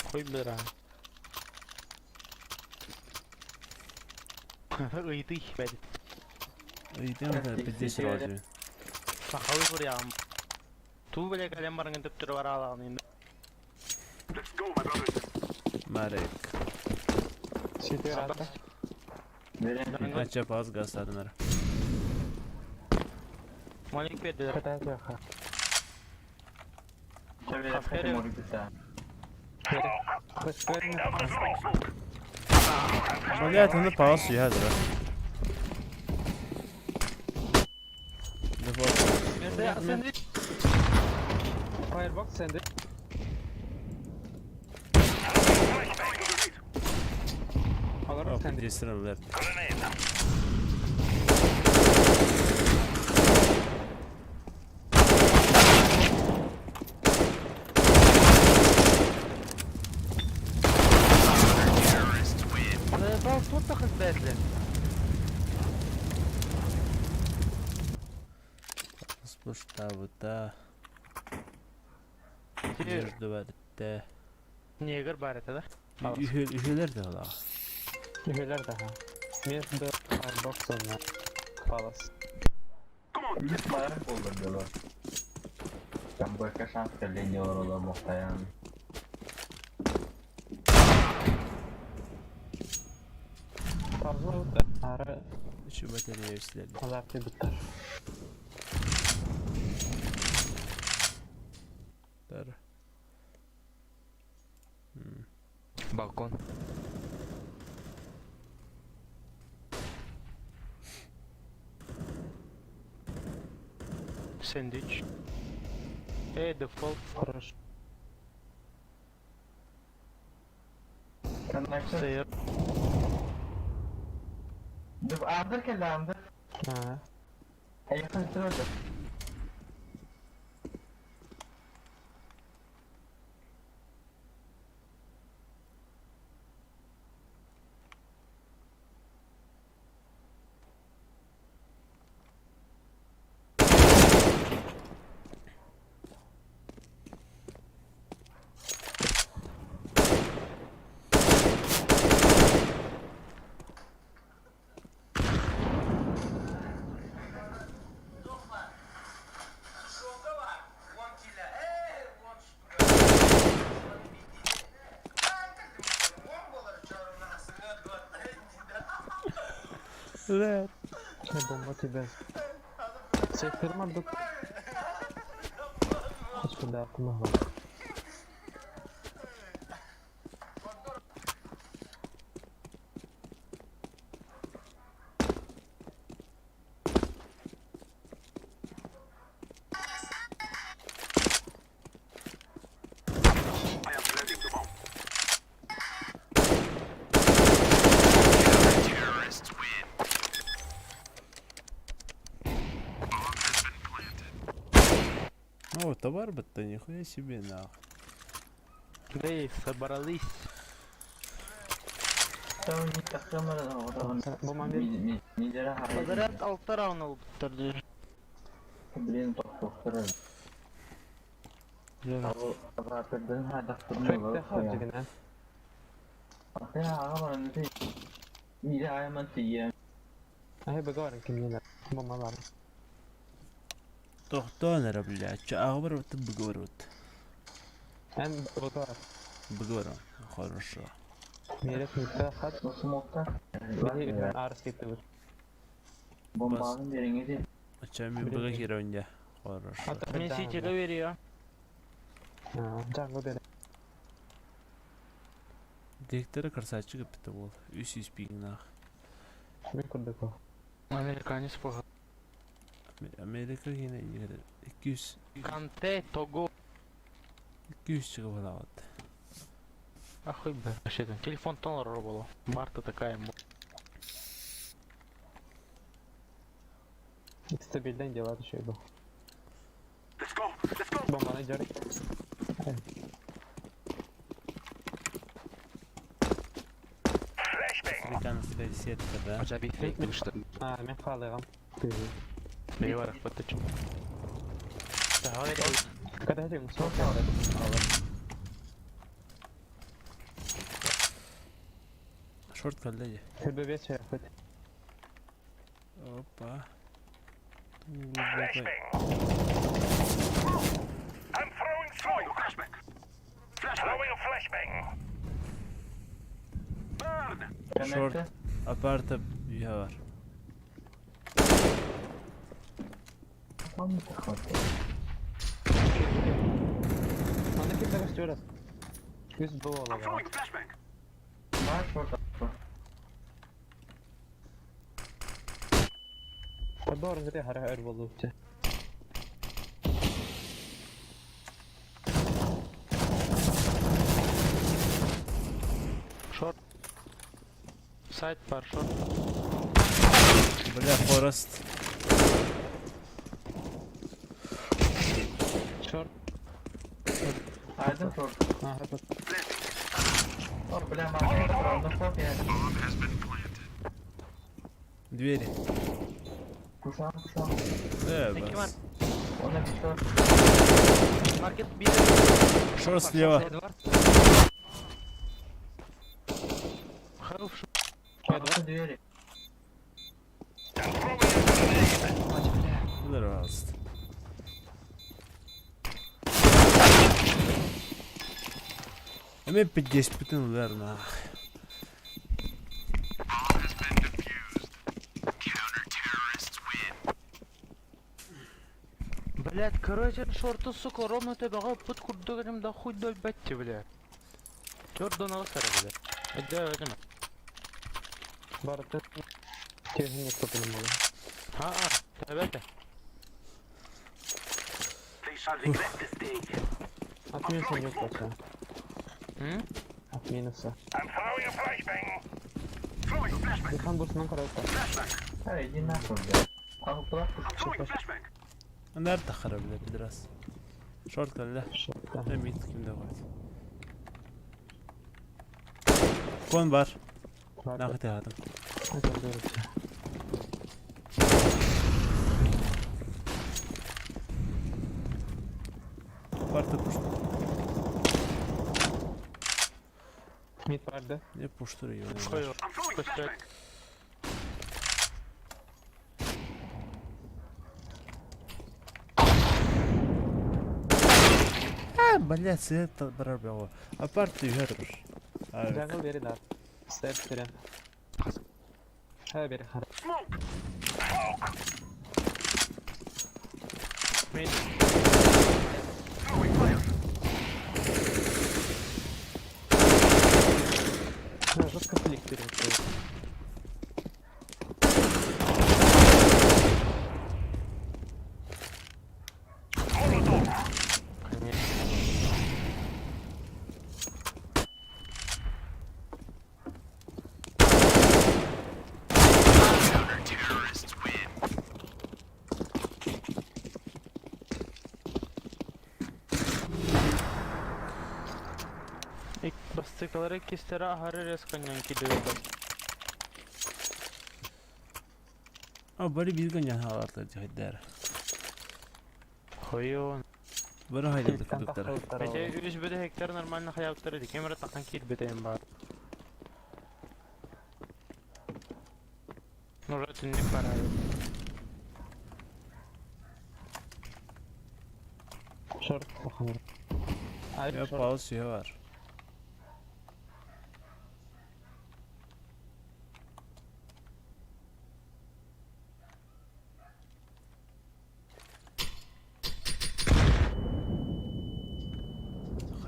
Speaker 1: Хуй бля. Ыйытый бэдит.
Speaker 2: Ыйытыам пиздец разве.
Speaker 1: Сахалы бурям. Туу бля кэлэн баран төптөрө бараалаҕын.
Speaker 7: Let's go, my brothers.
Speaker 2: Марек.
Speaker 4: Ситер ата.
Speaker 2: Ача пауз гастадынар.
Speaker 1: Малик бердилер.
Speaker 4: Ката жаха.
Speaker 2: Блять, ну пауз я да.
Speaker 4: Firebox sende. Алар сенде.
Speaker 2: Здесь
Speaker 1: Бал тут тахыз бәтле.
Speaker 2: Спуштабыта. Между
Speaker 1: Негр бар это, да?
Speaker 2: Үһүлэр да ола.
Speaker 4: Үһүлэр да. Между Firebox онна. Палас.
Speaker 5: Там больше шанс кэллиэн мохтаян.
Speaker 4: Павлов ары
Speaker 2: Үчү батарея үслер.
Speaker 4: алар биттер.
Speaker 2: Тар.
Speaker 6: Балкон.
Speaker 1: Сэндвич. Эй, дефолт.
Speaker 4: Хорошо.
Speaker 5: Коннектор.
Speaker 1: Сыр.
Speaker 5: Андыр кэллэ андыр.
Speaker 4: Ha.
Speaker 5: Эйхин сырды.
Speaker 2: Лэр.
Speaker 4: Не бомба тебе. Сектор мандык. Куда помогла.
Speaker 7: I am planting the bomb.
Speaker 2: О, товар бы-то нихуя себе нахуй.
Speaker 1: Эй, собрались.
Speaker 4: Бу момент
Speaker 1: Подряд алта раунд алыптыр.
Speaker 5: Блин, тохтохтор.
Speaker 4: Фекте хар дигән. Ай бегарын кимнеләр. Бомбалар.
Speaker 2: Тохтон эрэ, блядь. Чагыбыр вот быгыр вот.
Speaker 4: Эн бутар.
Speaker 2: Быгыр. Хорошо.
Speaker 4: Миэрэ түмүктээх хат.
Speaker 5: Смокта.
Speaker 4: Биһи үһүөн аарыс киттибит.
Speaker 5: Бомбаны бериңиди.
Speaker 2: Оча мен быга киирэн дьэ. Хорошо.
Speaker 1: Мен ситиге бериyor.
Speaker 4: Джанго бере.
Speaker 2: Директоры красавчик эппитэ буол. 300 пиҥнаах.
Speaker 4: Мин курдук ол.
Speaker 1: Американец плохо.
Speaker 2: Америка киинэ иннигэр 200
Speaker 1: Канте, Того.
Speaker 2: 200 чыгы балаҕат.
Speaker 1: Ахуй бы. Вообще там телефон тонор было. Марта такая.
Speaker 4: Стабильный дела еще был.
Speaker 7: Let's go. Let's go.
Speaker 4: Бомбаны дьарык.
Speaker 2: Американская сетка, да?
Speaker 6: Хотя бы фейк вышла.
Speaker 4: А, мен хаалыгам.
Speaker 1: Переварах подточу.
Speaker 4: Когда этим смог
Speaker 2: Шорт коллеги.
Speaker 4: Хүбэбэ чайхыт.
Speaker 2: Опа. Глубокой.
Speaker 7: I'm throwing throwing a flashbang. Throwing a flashbang. Burn.
Speaker 2: Short.
Speaker 5: Connector.
Speaker 2: Апарта үйе бар.
Speaker 5: Он хватает.
Speaker 4: Аны ким дагы стюрас. Үс
Speaker 7: I'm
Speaker 4: буолага.
Speaker 7: throwing a flashbang.
Speaker 5: Бар шорт.
Speaker 4: Подор гыты хара өр болуп.
Speaker 1: Шорт. Сайт пар шорт.
Speaker 2: Бля, Форест.
Speaker 4: Шорт.
Speaker 5: Айдын шорт.
Speaker 4: Ага, тут.
Speaker 5: О, бля, маркет ровно шорт я.
Speaker 2: Двери.
Speaker 5: Кушам, кушам.
Speaker 2: Э,
Speaker 1: Thank you,
Speaker 2: бас.
Speaker 5: Он на шорт.
Speaker 1: Маркет бит.
Speaker 2: Шорт слева.
Speaker 4: Эдвард.
Speaker 1: Хорош.
Speaker 5: Эдвард двери.
Speaker 2: Взорвался. Эми 50 бүтін удар на.
Speaker 1: Блять, короче, шорты, сука, ровно тебя под курдугом да хуй доль бетти, бля. Твердо на лосаре, бля. Это это.
Speaker 4: Барды. Техник топын
Speaker 1: А, а, тебе
Speaker 7: They shall regret this day.
Speaker 4: От минуса не плачу.
Speaker 1: М?
Speaker 4: От минуса.
Speaker 7: I'm throwing a flashbang. Throwing a flashbang.
Speaker 4: Дыхан бурсунан карап.
Speaker 7: Flashbang.
Speaker 5: А, иди нахуй, бля. А, куда?
Speaker 7: I'm throwing a flashbang.
Speaker 2: Nerede xarab бля, пидорас. Шорт калля.
Speaker 4: Шортта.
Speaker 2: Эми кимде бар. Кон бар. Нахы атым. Парта пуш.
Speaker 4: Мид барды.
Speaker 2: Не пуштур ее.
Speaker 1: Хуй.
Speaker 7: I'm throwing a
Speaker 1: Пусть
Speaker 7: flashbang.
Speaker 2: А, блядь, свет бар бля. Апарта үйе тур.
Speaker 4: Джангл бери дар. Степ терен. Ха бери хара.
Speaker 7: Smoke.
Speaker 1: Мид.
Speaker 7: Throwing fire.
Speaker 4: Жестко флик перед.
Speaker 1: Конечно. Басцикалары кистера ахары резко нянки дебет.
Speaker 2: А, бары бир ган халарта жайдар.
Speaker 1: Хуё.
Speaker 2: Бары хайдыр кудуктар.
Speaker 1: Эти үс бөдө гектар нормально хаяптар иди. Кемера такан кит бетем бар. Ну, уже түннүк бар айы.
Speaker 4: Шорт баханыр.
Speaker 2: Я пауз үйе бар.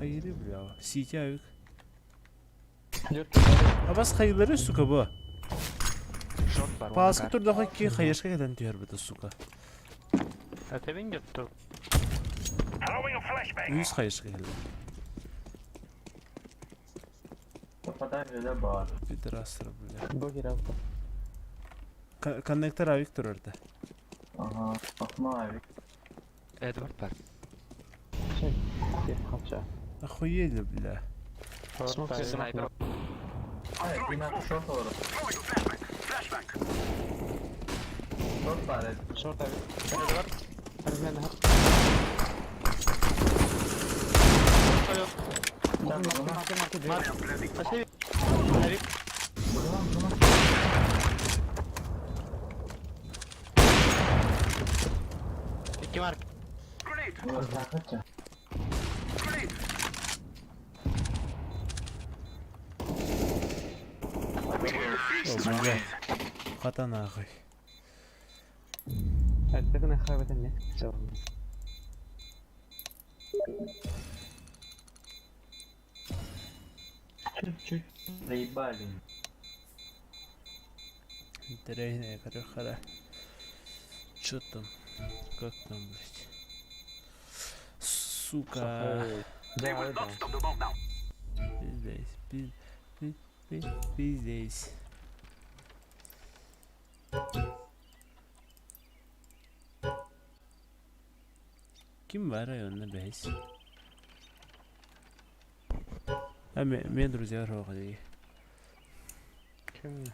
Speaker 2: Хайыры бля. Сити авик. Абас хайылары сука бу.
Speaker 1: Шорт бар.
Speaker 2: Пааска турдахха ки хайышка кэлэн түһэрбитэ сука.
Speaker 1: Этэбин дьотту.
Speaker 7: Throwing a flashbang.
Speaker 2: Үс хайышка кэллэ.
Speaker 5: Попадай же бар.
Speaker 2: Пидорастар бля.
Speaker 4: Бу кирел.
Speaker 2: Коннектор авик турар да.
Speaker 5: Ага. Окно авик.
Speaker 6: Эдвард бар.
Speaker 4: Чек. Кеп хапча.
Speaker 2: Охуели, бля.
Speaker 4: Смок
Speaker 6: Снайпер.
Speaker 5: Ай, кина шорт олорор.
Speaker 7: Throwing a flashbang. Flashbang.
Speaker 5: Шорт бар.
Speaker 4: Шорт авик.
Speaker 1: Эдвард.
Speaker 4: Размен.
Speaker 1: Спасибо. Авик. Икки марк.
Speaker 7: Grenade. Grenade.
Speaker 2: О, бля. Хата нахуй.
Speaker 4: Это на хавать не. Все.
Speaker 5: Чуть-чуть заебали.
Speaker 2: Интересно, короче, Чё там? Как там, блядь? Сука.
Speaker 7: They will not stop the bomb now.
Speaker 2: Пиздец. Пиздец. Ким бар районна бэс? А мен друзья роғали.
Speaker 1: Ким?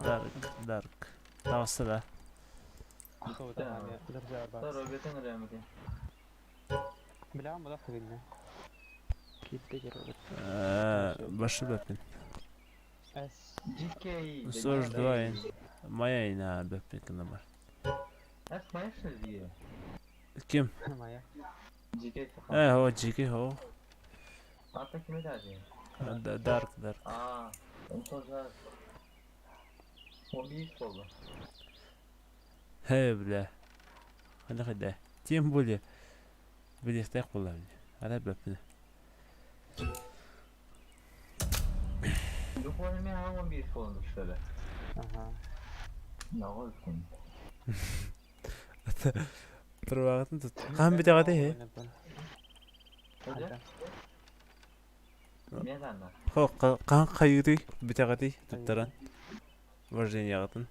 Speaker 2: Дарк, Дарк. Таваса да.
Speaker 4: Бля, мы да
Speaker 2: Башы бәппин.
Speaker 4: С.
Speaker 5: GK.
Speaker 2: 42 Моя ина бәппин кына бар.
Speaker 5: С моя шли.
Speaker 2: Ким?
Speaker 4: Моя.
Speaker 5: GK.
Speaker 2: Э, о, GK хо.
Speaker 5: А так ким даже?
Speaker 2: Дарк, Дарк.
Speaker 5: А, он тоже. Он есть болды.
Speaker 2: Хе, бля. Хана хада. Тем более. Билехтәк була. Ара бәппин.
Speaker 5: Духовный мен 11 болды что ли?
Speaker 4: Ага.
Speaker 5: Нағыз.
Speaker 2: Тұрвағытын тут. Қан бітеғады хе?
Speaker 5: Мен ана.
Speaker 2: Хо, қан қайыды бітеғады туттаран. Вождение ағытын.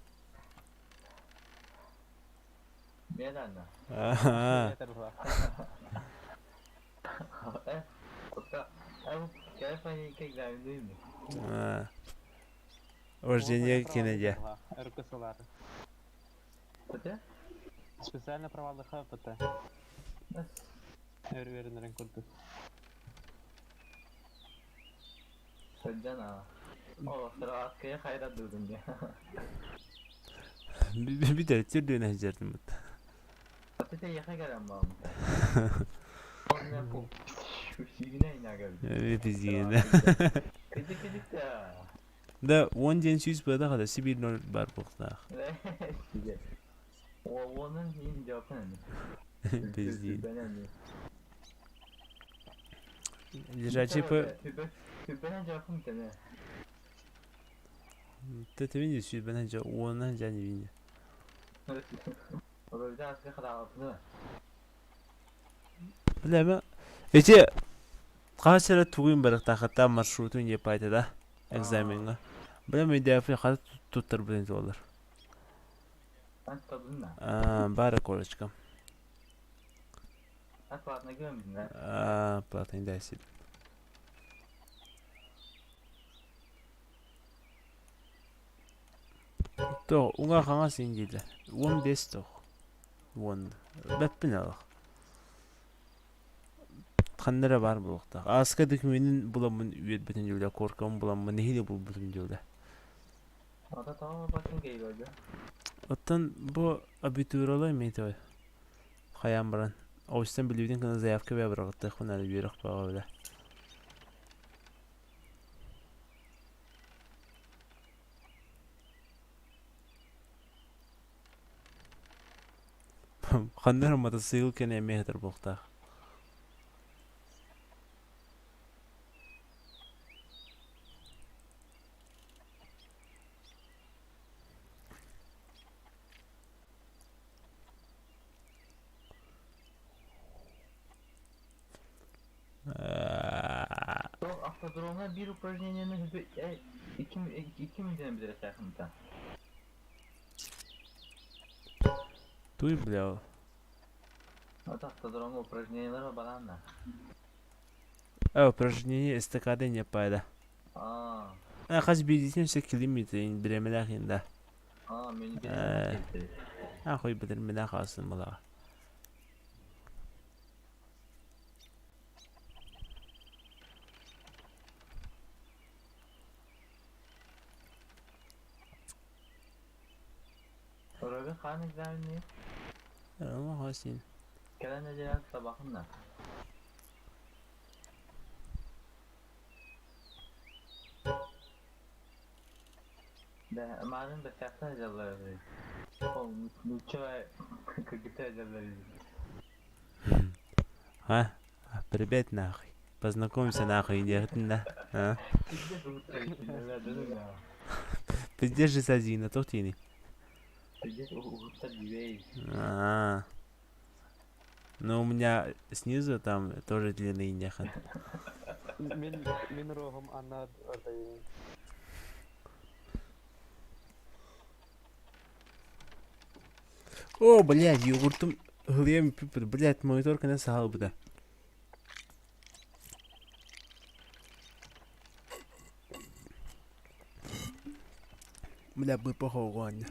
Speaker 5: Мен ана.
Speaker 2: Аха. Вождение кенеде.
Speaker 4: РКСЛар. Специально провалды ХПТ. Өрверінірін көрдік.
Speaker 5: Саджана. О, сыра хайра дудум я.
Speaker 2: Bir de türlüğüne жердим бут.
Speaker 5: Ата яха гарам бам. Онна пу. Сигне инага.
Speaker 2: Бизгене.
Speaker 5: Кыжы кыжы та.
Speaker 2: Да, 10 ден сүйіз бада қада Сибирь нөл бар бұқтақ.
Speaker 5: О, оның ең жапын.
Speaker 2: Бизгене. Лежачий по...
Speaker 5: Түбәнен жапын тене.
Speaker 2: Тәтемин де сүйбәнен жа, онан жа не вине. Билеме. Эти қашара тугин барықтақата маршрутун еп айтада экзаменга. Билеме идея хат туттар билен олар. А, бара колечка.
Speaker 5: А платно көрмүн да.
Speaker 2: А, платно дайсы. То, уңа қаңа сен дейді. 15 тоқ. 10. Бәппін алық. Қандара бар бұлықта. Аска документин буламын үйет бітін жолда, коркам буламын, нехиле бұл бітін жолда.
Speaker 5: Ата тамам батын кейберди.
Speaker 2: Оттан бу абитуралай мейті Хаян баран. Оустан билүүден кына заявка бә барагытты хунары бирок бага биле. Ханнар мотоцикл кене мехтер буктак.
Speaker 5: Автодромҥа биир упражнениены икки мүнүүтэнэн бүтэрээхтээххин
Speaker 2: Туй, бля.
Speaker 5: Вот автодромҥа упражнениелар балаанна.
Speaker 2: Э, упражнение эстакада не пайда.
Speaker 5: Аа,
Speaker 2: Э, хас биирдиитин өссө километр бириэмэлээх иһин да.
Speaker 5: аа, мүнүүтэнэн
Speaker 2: Э,
Speaker 5: бүтэрэр.
Speaker 2: ахуй битирмэлээх хаалсын балаҕа.
Speaker 5: Оройбун хаан экзаменныы?
Speaker 2: Оҥоһо син.
Speaker 5: Кэлэн нэдиэлэ табахын да. Да, маарын бэттээхтэ дьаллар эбит. Ол нуучча кыргыттар дьаллар эбит.
Speaker 2: А? Привет нахуй. Познакомься нахуй, диэхтин да. А?
Speaker 5: Пиздец уһуттар итиннэлэр дэнэ.
Speaker 2: Пиздец же сазина, тохтини.
Speaker 5: Пиздец уһуттар дибей.
Speaker 2: А. Ну, у меня снизу там тоже длинный нехан.
Speaker 4: Мин мин рогом анна ордайын.
Speaker 2: О, блядь, йогуртум хлем, блядь, монитор кына сахал буда. Бля, бы похогон.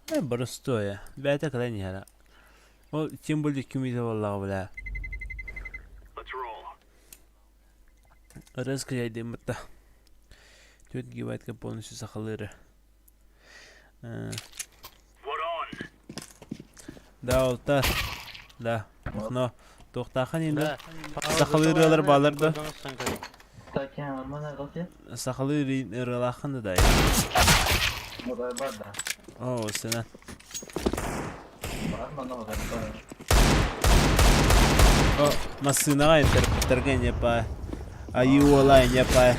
Speaker 2: Э, простое. Бэйэтэ кэлэн иһэрэ. Ол тем более ким буоллаҕа бля.
Speaker 7: Let's roll.
Speaker 2: Раскряйдыммыта. Түөрт гигабайтка полностью сахалыыры. Э,
Speaker 7: We're on.
Speaker 2: Да, ол Да. Но туохтаахан инде
Speaker 1: Да.
Speaker 2: сахалыы ырыалар баалар да.
Speaker 5: Такие нормально кылты.
Speaker 2: Сахалыы ырыалаахын да.
Speaker 5: Бар бар да.
Speaker 2: О, сена.
Speaker 5: Бар мана бар бар.
Speaker 2: О, массыынаҕа интерпреттергэ не па. Айыы не па.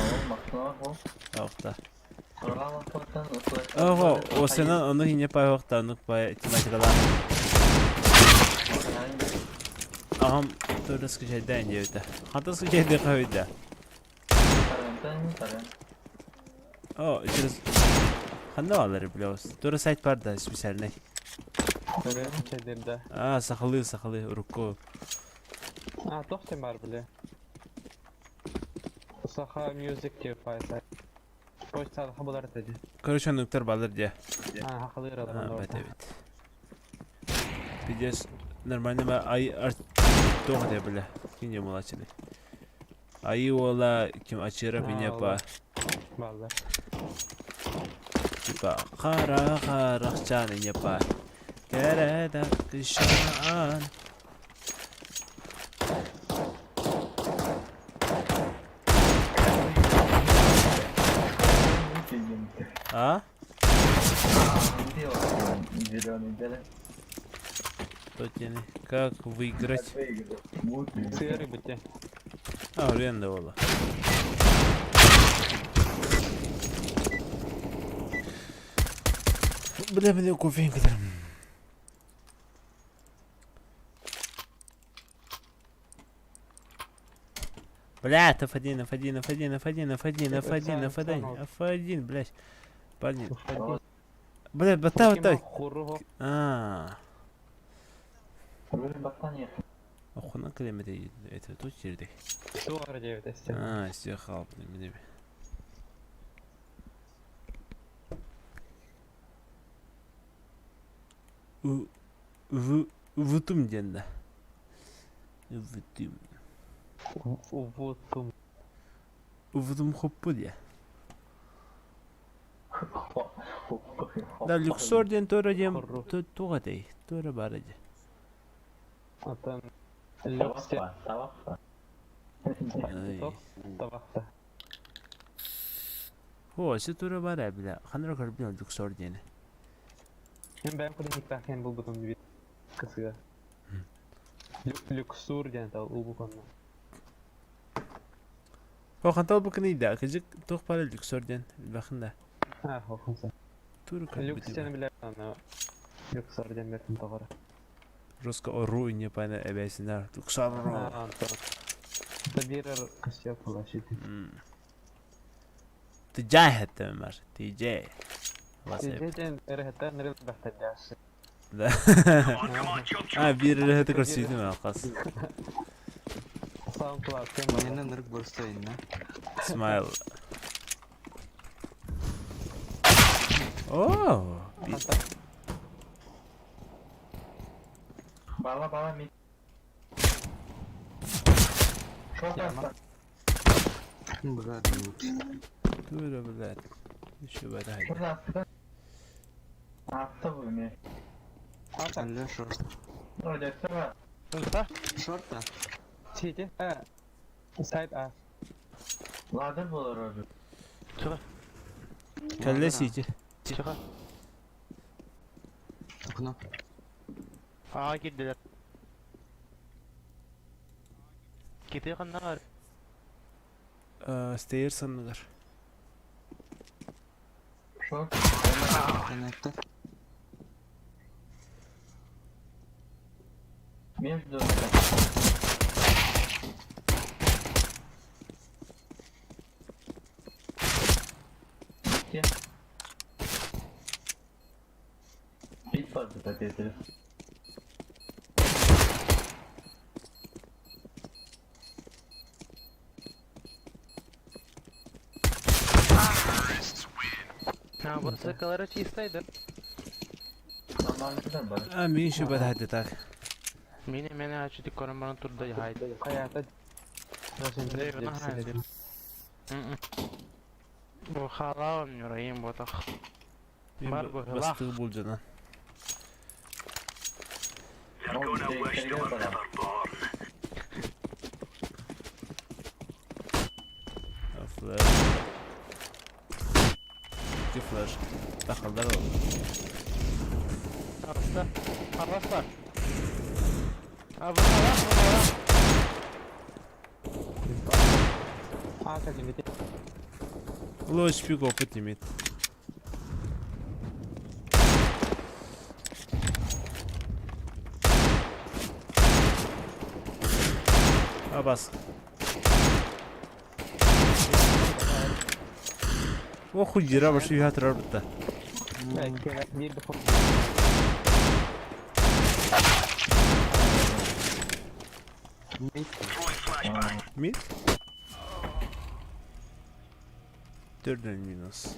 Speaker 5: Ол махтана ол.
Speaker 2: Охта.
Speaker 5: Сорға мақтан
Speaker 2: Ого, о сена ону не па охта, ну па тематикалаах. Аҕам тоже скачайдаан диэбитэ. Хата скачайдыы хаһыйда. О, через ханна баалар бля. Тоже сайт бар да специальный.
Speaker 4: Чэдирдэ.
Speaker 2: А, сахалыы, сахалыы, урукку.
Speaker 4: А, тохтем бар биле. Саха Music дип пайса. Почта хабалар теди.
Speaker 2: Короче, оннуктар баалар дии.
Speaker 4: А, хахалыр
Speaker 2: А,
Speaker 4: адам.
Speaker 2: бэт эбит. Пиздец, нормально ба ай ар тоҕо дии бля. Кине мулачыны. Айыы уола ким ачыра пине па.
Speaker 4: Баллар.
Speaker 2: Типа хара харахчан не па. Кэрэ кышан. А?
Speaker 5: Зеленый дали.
Speaker 2: Тотины. Как выиграть?
Speaker 4: Сыыры бите.
Speaker 2: А, аренда буолла. Бля, бля, кофе кытарым. Бля, F1, F1, F1, F1, F1, F1, F1, F1, блядь. Парни. Бля, бата, бата.
Speaker 4: Хуру.
Speaker 2: А.
Speaker 5: Вроде баттан
Speaker 2: Охуна килеметр это тут жерде.
Speaker 4: Суар диэбит эсте.
Speaker 2: А, все халпны мине. У в вутум диэн да. Вутум.
Speaker 4: Увутум.
Speaker 2: Вутум хоппу диэ. Да, Люксор диэн туора диэн туох этэй? Туора баара дии.
Speaker 4: Атын Люксе
Speaker 5: Табақпа.
Speaker 2: Ай.
Speaker 4: табақта.
Speaker 2: О, се туора баара бля. Ханара көрбүн Люксор диэни.
Speaker 4: Мен бэйэм кудун булбутум диби. Кысыга. Люксур диэн тал улбуконна.
Speaker 2: Хантал бу кыныйда, кыжык туох баар Люксор диэн билбэхин да.
Speaker 4: А, хохунса.
Speaker 2: Туру
Speaker 4: Люкс диэн билэр аны Люксор диэн бэртин тоҕоро.
Speaker 2: Руско ору не пана эбэсинер. Люксор.
Speaker 4: Табирер костяк плащит.
Speaker 2: Тижай хеттемер. Тижай.
Speaker 4: Тижай диэн эрэхеттер нэрэл бэхтэрдээс.
Speaker 2: Да. А, биир эрэхети көрсүйдүм алқас.
Speaker 4: SoundCloud
Speaker 6: Мені нырк борстойна.
Speaker 2: Смайл. О,
Speaker 5: Бала бала мид. Шорт аста.
Speaker 6: Богатый
Speaker 2: Тура, блядь. Еще бада.
Speaker 5: Шорт аста. Атты bu mi?
Speaker 6: Алло, шорт.
Speaker 5: Вроде сыра.
Speaker 6: Шорта?
Speaker 4: Сити. А. Сайт А.
Speaker 5: Ладыр болар öbür.
Speaker 2: Кәлле сити.
Speaker 1: Тихо.
Speaker 6: Окно.
Speaker 1: Aa girdiler. Кити ханнар.
Speaker 2: Стейр санныгар.
Speaker 5: Шорт.
Speaker 6: Коннектор.
Speaker 5: Между. Те. Бит барды да
Speaker 1: Ha burası kalara чистaydı.
Speaker 5: Нормально бар.
Speaker 2: А, мен еще бада так.
Speaker 1: Мени мени ачты корон турда haydi.
Speaker 4: Hayata.
Speaker 1: Бу халаун юрайым ботах. Бар бу
Speaker 2: Бастығы бұл жана.
Speaker 7: They're gonna wish they were never born.
Speaker 2: Флеш. Ки флеш. Тахалдар ол.
Speaker 1: Аста. Арас бар. А бу халах бу халах.
Speaker 4: А, как не
Speaker 2: Лоч пик опыт имеет. Абас. О хуй дира башы ятырар бітті.
Speaker 4: Bir de
Speaker 6: Мид.
Speaker 7: Throwing flashbang.
Speaker 2: Мид? Төрден минус.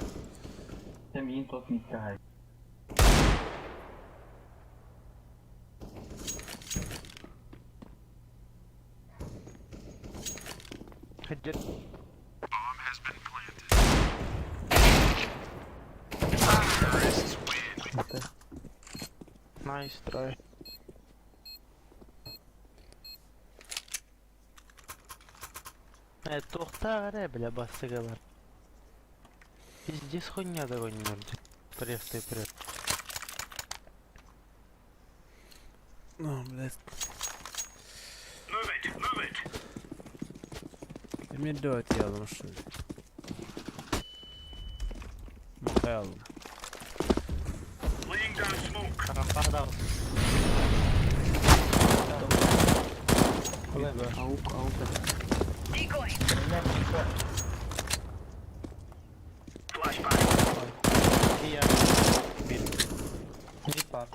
Speaker 5: Мин тот мидке хай.
Speaker 1: Хеджет. Nice try. Э, тоқта қарай, бля, бастыға бар. Пиздец хуйня такой не может. Пресс ты пресс.
Speaker 2: Ну, блядь.
Speaker 7: Move it, move it.
Speaker 2: Эмир дөт ялым что ли? Махайлым.
Speaker 7: Laying down smoke.
Speaker 1: Қарампа
Speaker 6: Аук, аук.
Speaker 3: Decoy.
Speaker 7: Flashbang.
Speaker 1: Я.
Speaker 4: Mid бар.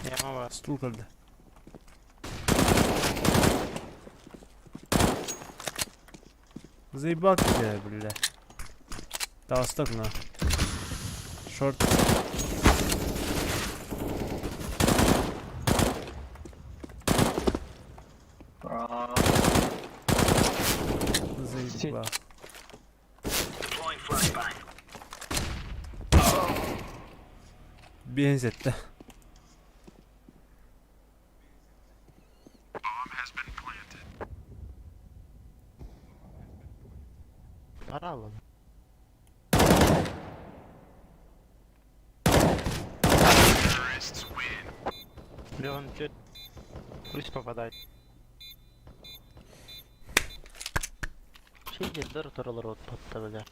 Speaker 1: Яма бар.
Speaker 2: Стул калды. Заебал тебя, бля. Толсток на. Шорт. Заебал.
Speaker 7: Deploying flashbang.
Speaker 2: Бензетті.
Speaker 1: Пора ладно. Леон, чё? Пусть попадает. Читердер туралар отпатта бля.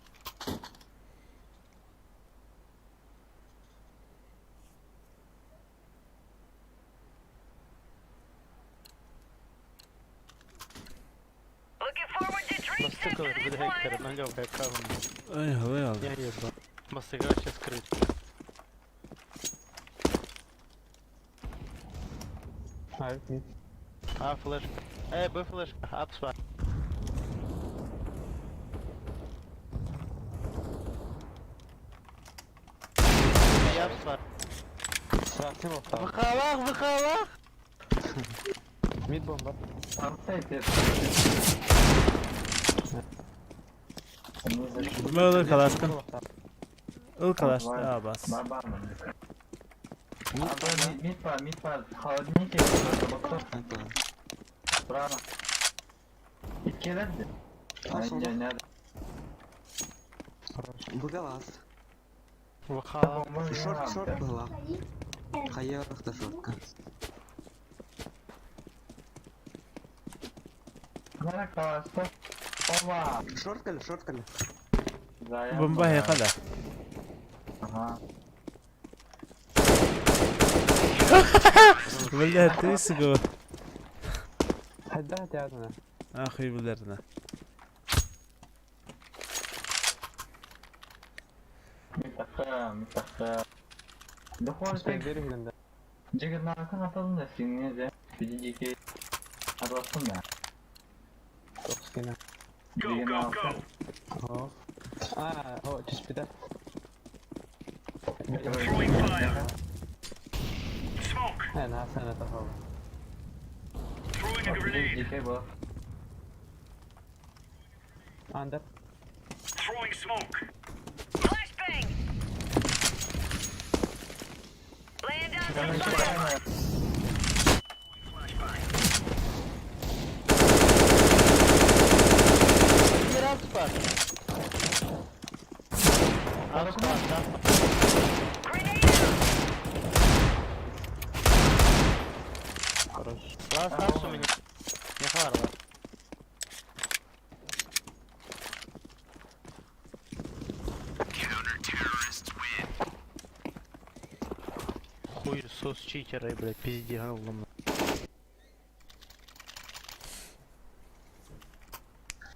Speaker 3: Looking forward to drinks
Speaker 1: Бастыка
Speaker 3: after this
Speaker 1: бля,
Speaker 3: one.
Speaker 1: налево аккаунт.
Speaker 2: Ой, головы алды.
Speaker 1: Я ебал. Бастыка вообще скрыт.
Speaker 4: А, mid.
Speaker 1: А, флешка. Э, Б флешка. Апсва. Я апсва.
Speaker 4: Сраксы болып
Speaker 1: Выхалах, выхалах!
Speaker 4: Mid бомба.
Speaker 2: Ыл калашкын. Ыл калашты, а бас.
Speaker 5: Мид бар, мид бар. Холодильнике
Speaker 6: Это.
Speaker 5: Справа. Иккелерди.
Speaker 6: Хорошо.
Speaker 4: Хорош.
Speaker 6: Б-галас.
Speaker 1: Выхалах.
Speaker 6: Шорт, шорт была. Хаярах-то шортка.
Speaker 5: Ова!
Speaker 6: Шорткали, шорткали.
Speaker 2: Бомба хекада.
Speaker 5: Ага.
Speaker 2: Бля, ты сыгы.
Speaker 4: Хайда театрына.
Speaker 2: Ахуй билерна.
Speaker 5: Митаха, митаха. Дохуй
Speaker 4: Үстен бері күнді.
Speaker 5: Жигернакын аталын да сиңне же. Аталсын да.
Speaker 4: Тоқскені.
Speaker 7: Go, go, go.
Speaker 4: О. А, о, түспеді.
Speaker 7: Throwing fire. Smoke.
Speaker 4: Ә, насана тахал.
Speaker 7: Throwing a grenade.
Speaker 5: Жеке бұл.
Speaker 4: Андер.
Speaker 7: Throwing smoke.
Speaker 3: Flashbang. Laying down some fire.
Speaker 7: Flashbang.
Speaker 1: Bir apsva. Апсва, да.
Speaker 3: Grenade out.
Speaker 4: Хорош.
Speaker 1: Ласт апс у меня. Не хварла. Хуй сос читера, блядь, пизди говном.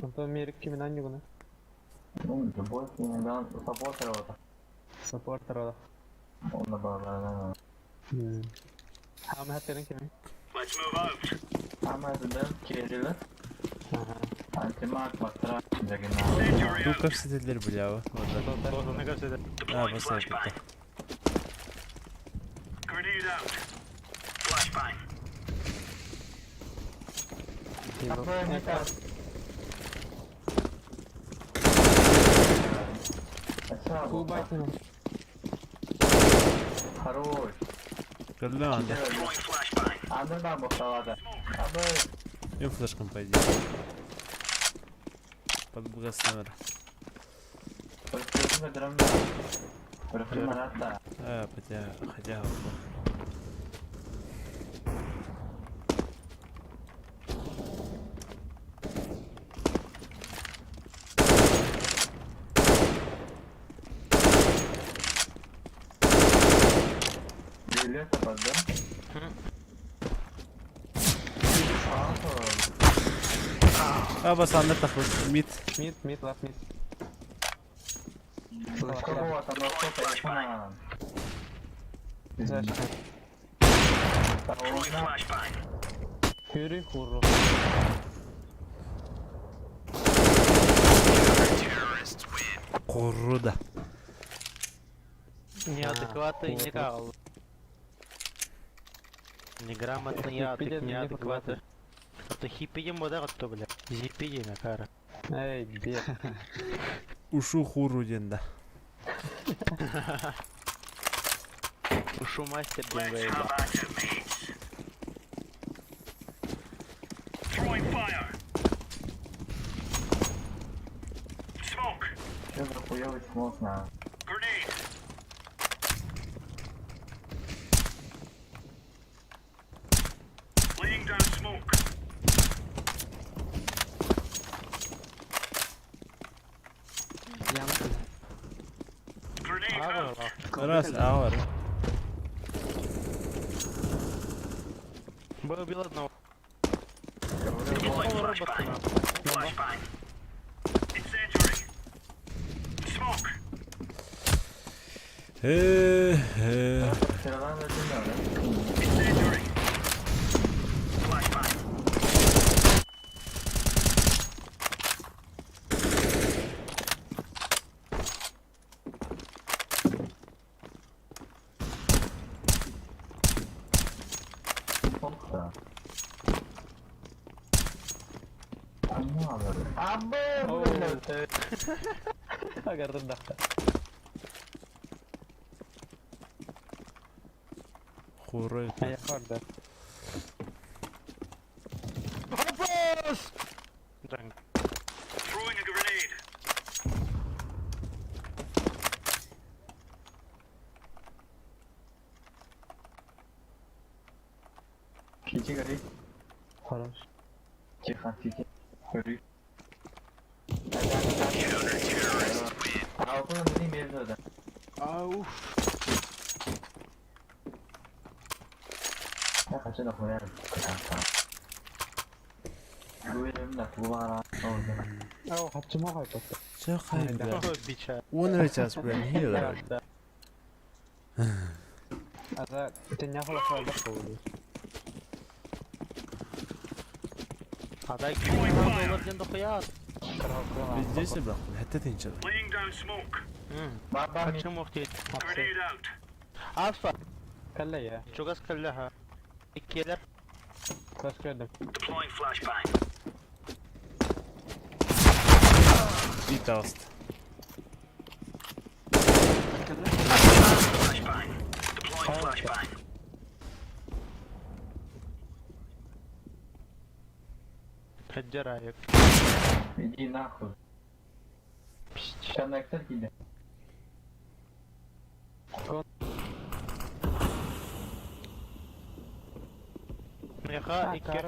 Speaker 4: Антон Мерик кимин анюгуна.
Speaker 5: Ну, любой да, саппортер вот.
Speaker 4: Саппортер ола.
Speaker 5: Он да.
Speaker 4: Хам хаттерин кимин.
Speaker 7: Let's move out.
Speaker 5: Ама это келді.
Speaker 4: Ага.
Speaker 5: Антимаг матра жагина.
Speaker 7: Incendiary
Speaker 2: Бу
Speaker 7: out.
Speaker 2: капсетелер бля. Orada.
Speaker 1: Вот он, кажется,
Speaker 2: А,
Speaker 7: Deploying
Speaker 2: бас
Speaker 7: flashbang.
Speaker 2: айтты.
Speaker 7: Grenade out. Flashbang.
Speaker 4: Кубайтын.
Speaker 5: Хорош.
Speaker 2: Көрдү анда.
Speaker 7: Throwing flashbang.
Speaker 5: Андырдан боқталады. Абы
Speaker 2: Мен флешкам пойди. Под БГ номер.
Speaker 5: бір сөзімді дұрымда. Бір ғимаратта.
Speaker 2: А, хотя, хотя.
Speaker 5: Үйлі табадым.
Speaker 2: А, бас андыр тахлы. Мид.
Speaker 4: Мид, мид, лап, мид.
Speaker 6: Флешка.
Speaker 4: Зашка.
Speaker 7: Throwing flashbang.
Speaker 4: Хүрі хуру.
Speaker 2: Куруда.
Speaker 1: Неадекватный
Speaker 4: вот.
Speaker 1: никак. Неграмотный я,
Speaker 4: Хиппи
Speaker 1: неадекватный. Это хиппи вода кто, бля. Зиппи на кара.
Speaker 4: Эй, бе.
Speaker 2: Ушу хуру денда.
Speaker 1: Ушу мастер
Speaker 7: Let's
Speaker 1: день
Speaker 7: have at it, mates. Throwing fire. Smoke.
Speaker 5: Что за хуёвый смок на?
Speaker 7: Grenade. Laying down smoke.
Speaker 1: А, быһыылаах.
Speaker 2: Раз, а бар.
Speaker 1: Б убил одного.
Speaker 7: Deploying
Speaker 1: Олорор
Speaker 7: flashbang.
Speaker 1: баттына.
Speaker 7: Flashbang. Incendiary. Smoke.
Speaker 2: Э, э.
Speaker 5: Sıradan da dinliyorum.
Speaker 7: Incendiary. Flashbang.
Speaker 5: Çok da. Ne alırım? Abi!
Speaker 4: Oo. Агардыр дахта.
Speaker 2: Хурой.
Speaker 4: Аяқарды.
Speaker 1: Вопрос! Джанг.
Speaker 7: Throwing a grenade.
Speaker 5: Кичи гори.
Speaker 4: Хорош.
Speaker 5: Тихо, тихо. Гори. Altın dediğim yeri öde.
Speaker 1: Ауф.
Speaker 5: Ne kaçı da koyarım. Bu benim de bu var ha. Oldu.
Speaker 4: Ау, хатчыма қайтты.
Speaker 2: Чакай, бля.
Speaker 1: Ой, бича.
Speaker 2: Он сейчас, бля, не хилер.
Speaker 4: Ага, теняхала хвалда болды.
Speaker 1: А дай кинь дохуя.
Speaker 2: Везде бля, хәтта тинчер.
Speaker 7: Laying down smoke.
Speaker 5: Baba
Speaker 1: Хочу мохтеть.
Speaker 7: Grenade out.
Speaker 1: Алфа.
Speaker 4: Каллая.
Speaker 1: Чугас калляха. Иккелер.
Speaker 4: Класс көрдім.
Speaker 7: Deploying flashbang.
Speaker 2: Бит алст.
Speaker 7: Flashbang. Deploying flashbang.
Speaker 1: Хаджараек.
Speaker 5: иди нахуй. Коннектор gibi.
Speaker 1: Меха иккер.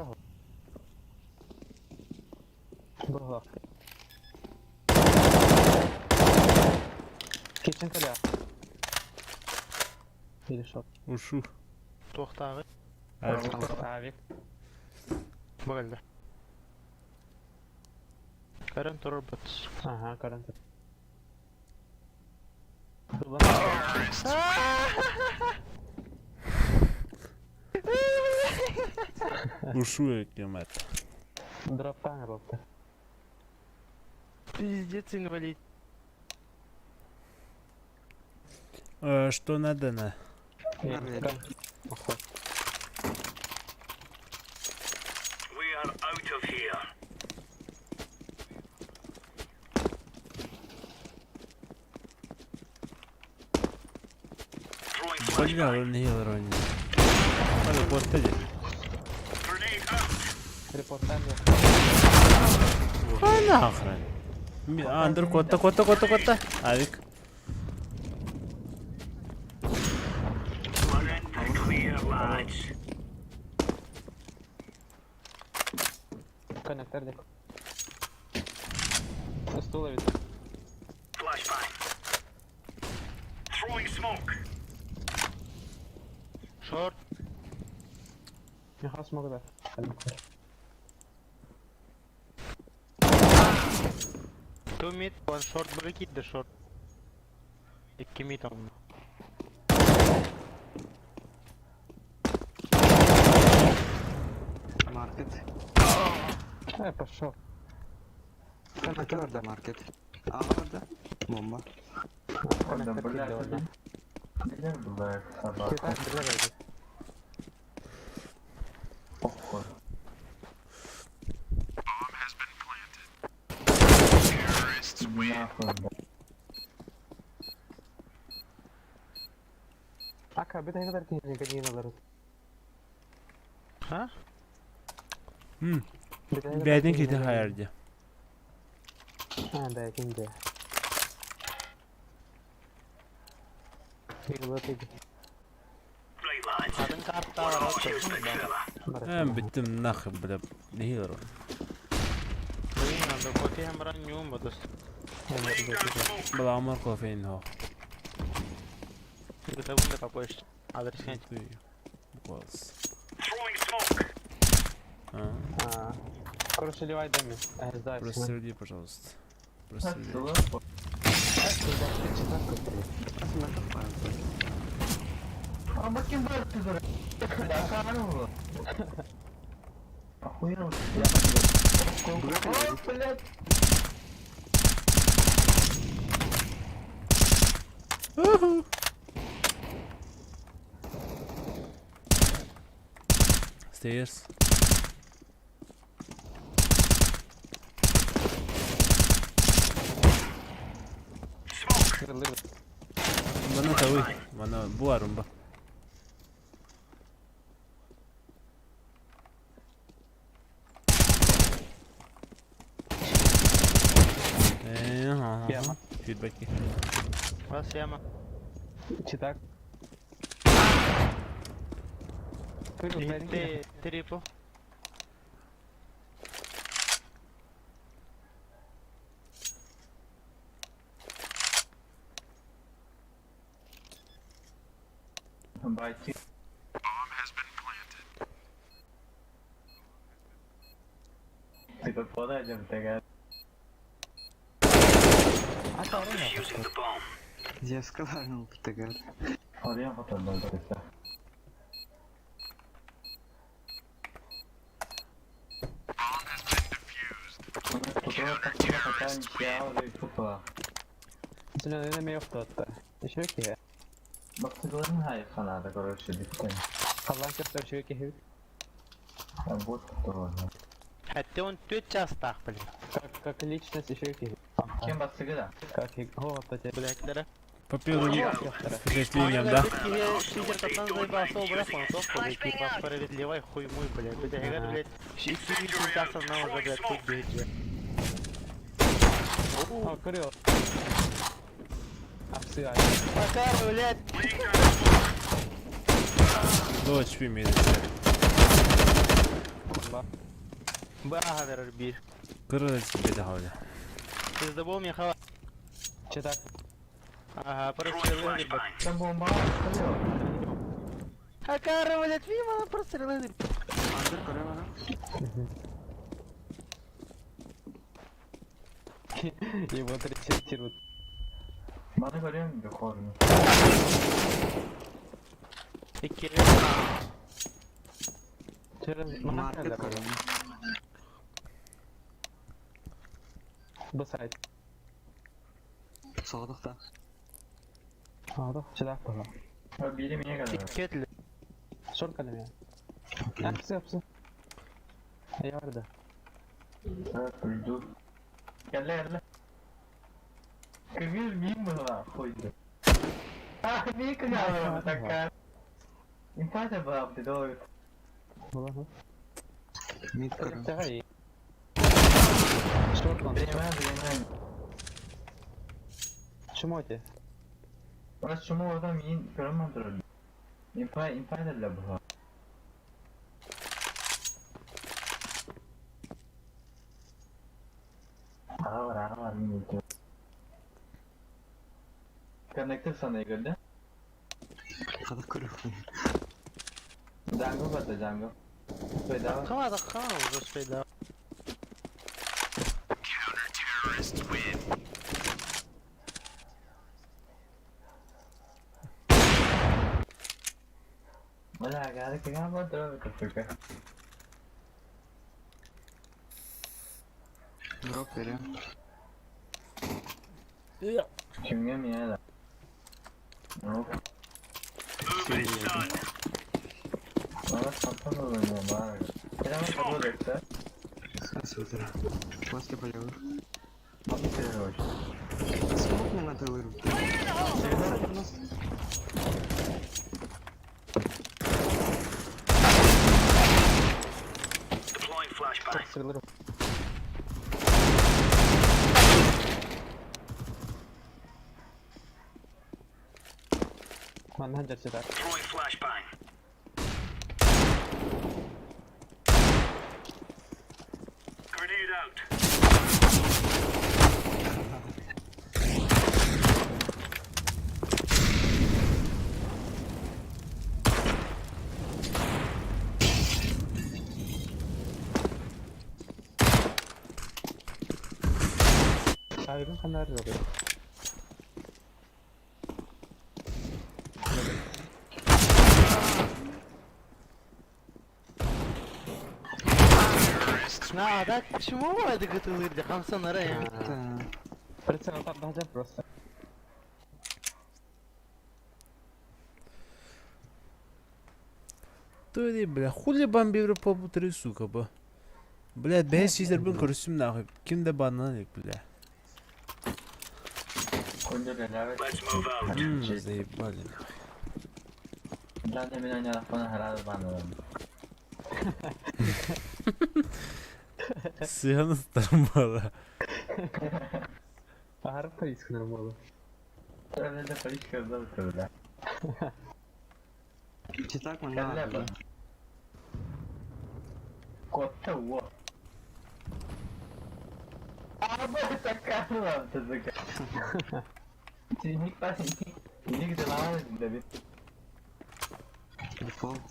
Speaker 4: Бұғылақ. Кетчен калля. Или шот.
Speaker 2: Ушу.
Speaker 1: Тохтагы.
Speaker 4: Авик.
Speaker 1: Багалда. Карен торбат.
Speaker 4: Ага, карант.
Speaker 2: Ушу кемет.
Speaker 4: Дроптан болды.
Speaker 1: Пиздец инвалид.
Speaker 2: Э, Что надо на?
Speaker 4: Охот.
Speaker 7: We are out of here. Throwing
Speaker 2: Бля,
Speaker 7: flashbang.
Speaker 2: он не хилер он. Hadi botta
Speaker 7: Grenade out.
Speaker 4: Репорттан жоқ.
Speaker 2: Нахрен. Андер котта котта котта котта. Авик.
Speaker 7: We're in the clear, lads.
Speaker 4: Коннектор дек. Стула вид.
Speaker 7: Flashbang. Throwing smoke.
Speaker 1: Шорт.
Speaker 4: Меха смог да. Коннектор.
Speaker 1: Two mid, one short break it the short. Икки mid он.
Speaker 6: Маркет.
Speaker 4: Э, пошел.
Speaker 6: Коннектор orada market. A orada. Bomba.
Speaker 5: Orada
Speaker 4: Коннектор
Speaker 5: бля.
Speaker 4: килді орда.
Speaker 5: Bilir bunlar sabah.
Speaker 4: Кетен бірлер еді.
Speaker 5: Похуй. Иди нахуй, бля.
Speaker 4: Ака, бит айгыдар кейінгі дейін аларыз.
Speaker 1: А?
Speaker 2: Хм.
Speaker 4: Бит айгыдар
Speaker 2: Бәдин
Speaker 4: кейінгі
Speaker 2: кити
Speaker 4: дейін.
Speaker 2: хайырды.
Speaker 4: А, да, кейінгі. Кейінгі тиді.
Speaker 7: Right, lads.
Speaker 1: Адын карта бар.
Speaker 7: Cheers, big fella.
Speaker 2: Эм биттим нахуй, бля. Не хилер он.
Speaker 1: Блин, надо кофе амран нюм бодос.
Speaker 7: Laying down smoke.
Speaker 2: Бля, амар кофеин хо.
Speaker 1: Бытовым да попозже. Адрес
Speaker 2: Ты. Голос.
Speaker 7: Throwing smoke.
Speaker 2: А,
Speaker 4: А, Короче, ливай дами. Сдай.
Speaker 2: прострели, пожалуйста. Прострели.
Speaker 5: Охуел. О, блядь.
Speaker 2: Stairs.
Speaker 7: Smoke.
Speaker 2: Bana tabi. Bana bu var bak.
Speaker 4: Яма.
Speaker 2: Фидбэки.
Speaker 1: Вас яма.
Speaker 4: Читак.
Speaker 1: Ты трипл.
Speaker 5: Байти. Типа подойдем, такая.
Speaker 7: Defusing the bomb.
Speaker 6: Я сказал, птгр.
Speaker 5: Орен потом был Бактыларын хайханада, короче, биттен. Вот тоже.
Speaker 1: Хотя он тетя частах, блин.
Speaker 4: Как личность еще и
Speaker 5: Кем бастыгы
Speaker 4: Как и о, кстати.
Speaker 1: Блять, да.
Speaker 2: По первым впечатлениям, да?
Speaker 1: Питер пацан заебался, убрал фантовку, блядь, типа справедливой хуй мой, блядь. Блядь, я говорю, блядь, часа на уже, блядь, хуй бегает.
Speaker 4: О, Кирилл. Апсы,
Speaker 1: Макар, блядь!
Speaker 2: Low HP mid.
Speaker 1: Бага, бир.
Speaker 2: Кырылыс беде хавля.
Speaker 1: Пиздобол мне хава.
Speaker 4: Читак.
Speaker 1: Ага,
Speaker 7: Throwing
Speaker 1: прострелы,
Speaker 7: flashbang.
Speaker 5: Там бомба,
Speaker 1: Акара, блядь, мимо, прострелы.
Speaker 6: Андер көрөм
Speaker 4: Его третируют.
Speaker 5: Маны көрөм бехорну.
Speaker 4: Через
Speaker 6: Маркет көрөм.
Speaker 4: Бысайт.
Speaker 6: Саадыкта.
Speaker 4: Ага, читак было.
Speaker 5: Бири меня kadar.
Speaker 1: Кетли.
Speaker 4: Шорт меня. Апсы, апсы. Я варда.
Speaker 5: Приду. Gel gel. Кыгыр мин была хуй. А, мин кыгыр такая. Инфата была бдой.
Speaker 4: Было.
Speaker 6: Мид көрөм.
Speaker 4: Давай. Шорт он.
Speaker 5: Принимаем, принимаем.
Speaker 4: Чему эти?
Speaker 5: Раз чему адам мин көрөм андыр. Инфа, инфа да была. Ага, ага, мин. Коннектор sana gördü.
Speaker 6: Кадак көрөм.
Speaker 5: Django bata Django. Bedava.
Speaker 1: Хава, да хава, уже спейда.
Speaker 5: Бля, гады кыган батыры көпүкө.
Speaker 6: Дроп берем.
Speaker 5: Кимге мия да. Ну,
Speaker 7: Movement is done.
Speaker 5: ана сатан oynuyor bari. Kerem kabul etse.
Speaker 6: Сатыр. Маски полевых.
Speaker 5: Nasıl seviyor?
Speaker 6: Смок не надо вырубить.
Speaker 3: Fire in the hole!
Speaker 7: Deploying flashbang.
Speaker 4: Манхаджер читак.
Speaker 7: Throwing flashbang. Grenade out.
Speaker 4: Ханар yok.
Speaker 1: На, так почему это гытылыр хамсан ара
Speaker 4: Прицел там просто.
Speaker 2: Ты, бля, хули бомбиру по три, сука, ба. Блядь, бэс сизер бин көрүсүм нахуй. Ким да банан бля.
Speaker 7: Let's move out.
Speaker 2: Заебали нахуй.
Speaker 5: Ben de min oynayarak bana herhalde banladım.
Speaker 2: Сыганы тормала.
Speaker 4: Ахар polis kınırım oğlum.
Speaker 5: Öyle de polis gözle bitirdiler.
Speaker 6: Читак
Speaker 5: Kelle
Speaker 6: манна.
Speaker 5: bu. Kotta wo. Abi takarım tızık. Çinik var inik. İnik de lan dedi.
Speaker 6: Дефолт.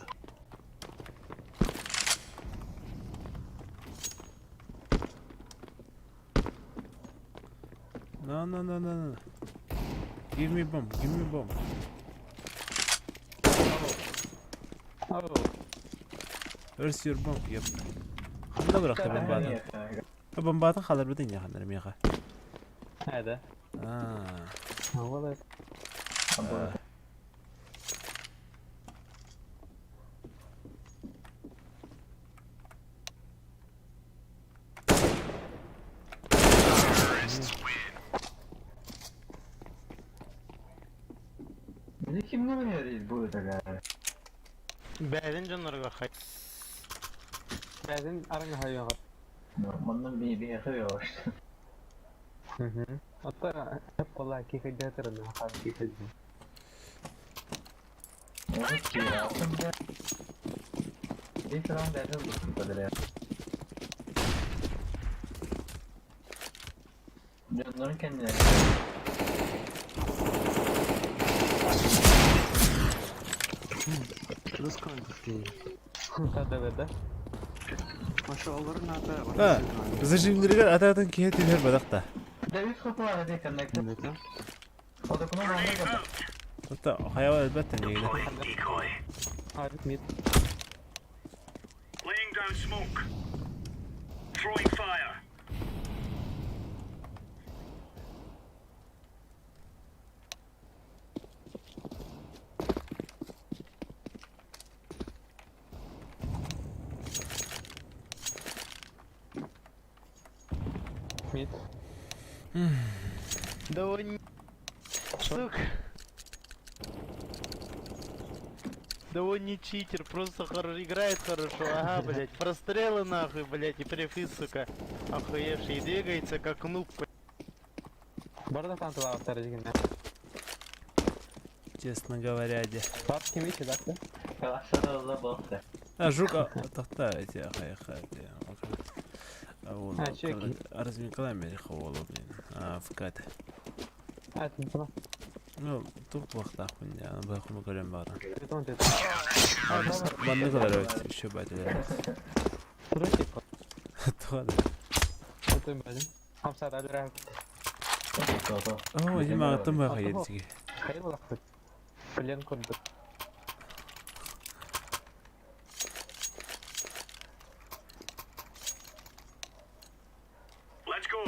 Speaker 2: No, no, no, no, no. Give me bomb, give me bomb.
Speaker 4: Oh.
Speaker 2: Where's your bomb? Yep. Ханна бырахта бомбатын? Бомбатын халар битин я ханнар миха.
Speaker 4: Hadi.
Speaker 2: Аа.
Speaker 4: Havalı.
Speaker 5: Bizi kimle oynuyoruz burada galiba?
Speaker 1: Бәден жоннорго хай.
Speaker 4: Benzin arın hayvan.
Speaker 5: Bunun bir yakıyor işte.
Speaker 4: Hı hı. Hatta hep kolay ki hediye ki hediye.
Speaker 5: Evet ya. Bir sıram derdi bu kadar ya. Canların kendine.
Speaker 6: Русского ты.
Speaker 4: Hadi be de.
Speaker 6: Маша олар надо.
Speaker 2: Та, зажимнергер ататын киһи түһэр бадахта.
Speaker 5: De üç kapı var hadi connected.
Speaker 6: Это?
Speaker 5: O da kuma bandı kadar.
Speaker 2: Hatta hayvan elbette neydi?
Speaker 7: Deploying decoy.
Speaker 4: Harip mid.
Speaker 7: Laying down smoke. Throwing fire.
Speaker 4: Mid.
Speaker 1: Да он... Сука. Да он не читер, просто играет хорошо, ага, блять. Прострелы нахуй, блять, и префы, сука. Охуевший, и двигается как нуб,
Speaker 4: Bu arada tantılar var yine.
Speaker 2: Честно говоря, де.
Speaker 4: Bak kimi içi baktı.
Speaker 5: Yavaşlar da bastı.
Speaker 2: А жук тахта эти хай хай.
Speaker 4: А, чеки.
Speaker 2: Размикала Америка ола, блин. А, вкат.
Speaker 4: Evet buna.
Speaker 2: Ну, тут вахта хуйня, она была хуйня көрем бара.
Speaker 4: Beton dedi.
Speaker 2: Банны kadar evet, еще бәтелер.
Speaker 4: Turun ki.
Speaker 2: Тугады.
Speaker 4: Beton benim. Hamsa da bir
Speaker 2: О, дима аттым ба хайдсиги.
Speaker 4: Hayır bıraktı. Plan kurdu.
Speaker 7: Let's go.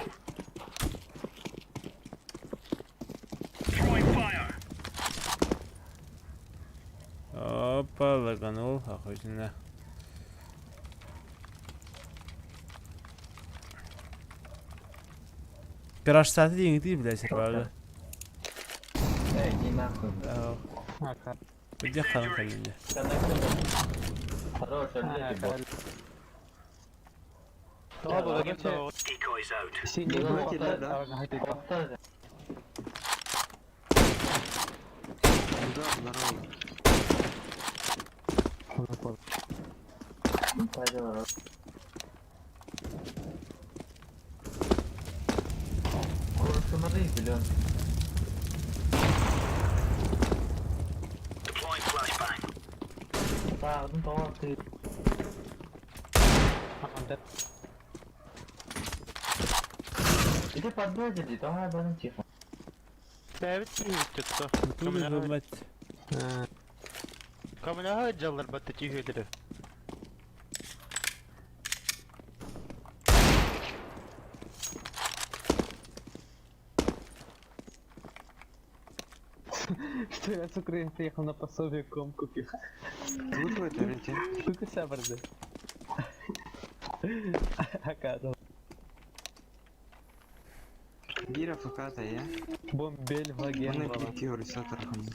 Speaker 7: Throwing fire.
Speaker 2: Опа, лаганул, охуительно. Гараж саты деген değil bile serverda.
Speaker 5: Ey, yine akıllı.
Speaker 4: Ha,
Speaker 2: Где қалың қалың
Speaker 5: Хорош, öyle bu.
Speaker 1: Тоба, кем то
Speaker 7: Decoys out.
Speaker 4: Şimdi
Speaker 6: Давайте, да, да.
Speaker 5: Aptal.
Speaker 6: Да, здорово.
Speaker 5: Fayda var. Konuşmalıyız biliyorsun.
Speaker 7: Deploying flashbang.
Speaker 5: Sağdım tamam. Иди под Б зайди, там об этом тихо.
Speaker 1: Бэбит киһи tuttu.
Speaker 2: Тулуй
Speaker 1: Камляга жаллар батты түйөдөрү.
Speaker 4: Что я с Украины приехал на пособие ком купил.
Speaker 6: Тут это рейтинг.
Speaker 4: Сука, сабарды. Оказывается.
Speaker 6: Бира фуката я.
Speaker 4: Бомбель
Speaker 6: Оны
Speaker 4: ваген.
Speaker 6: бир киорса тархан.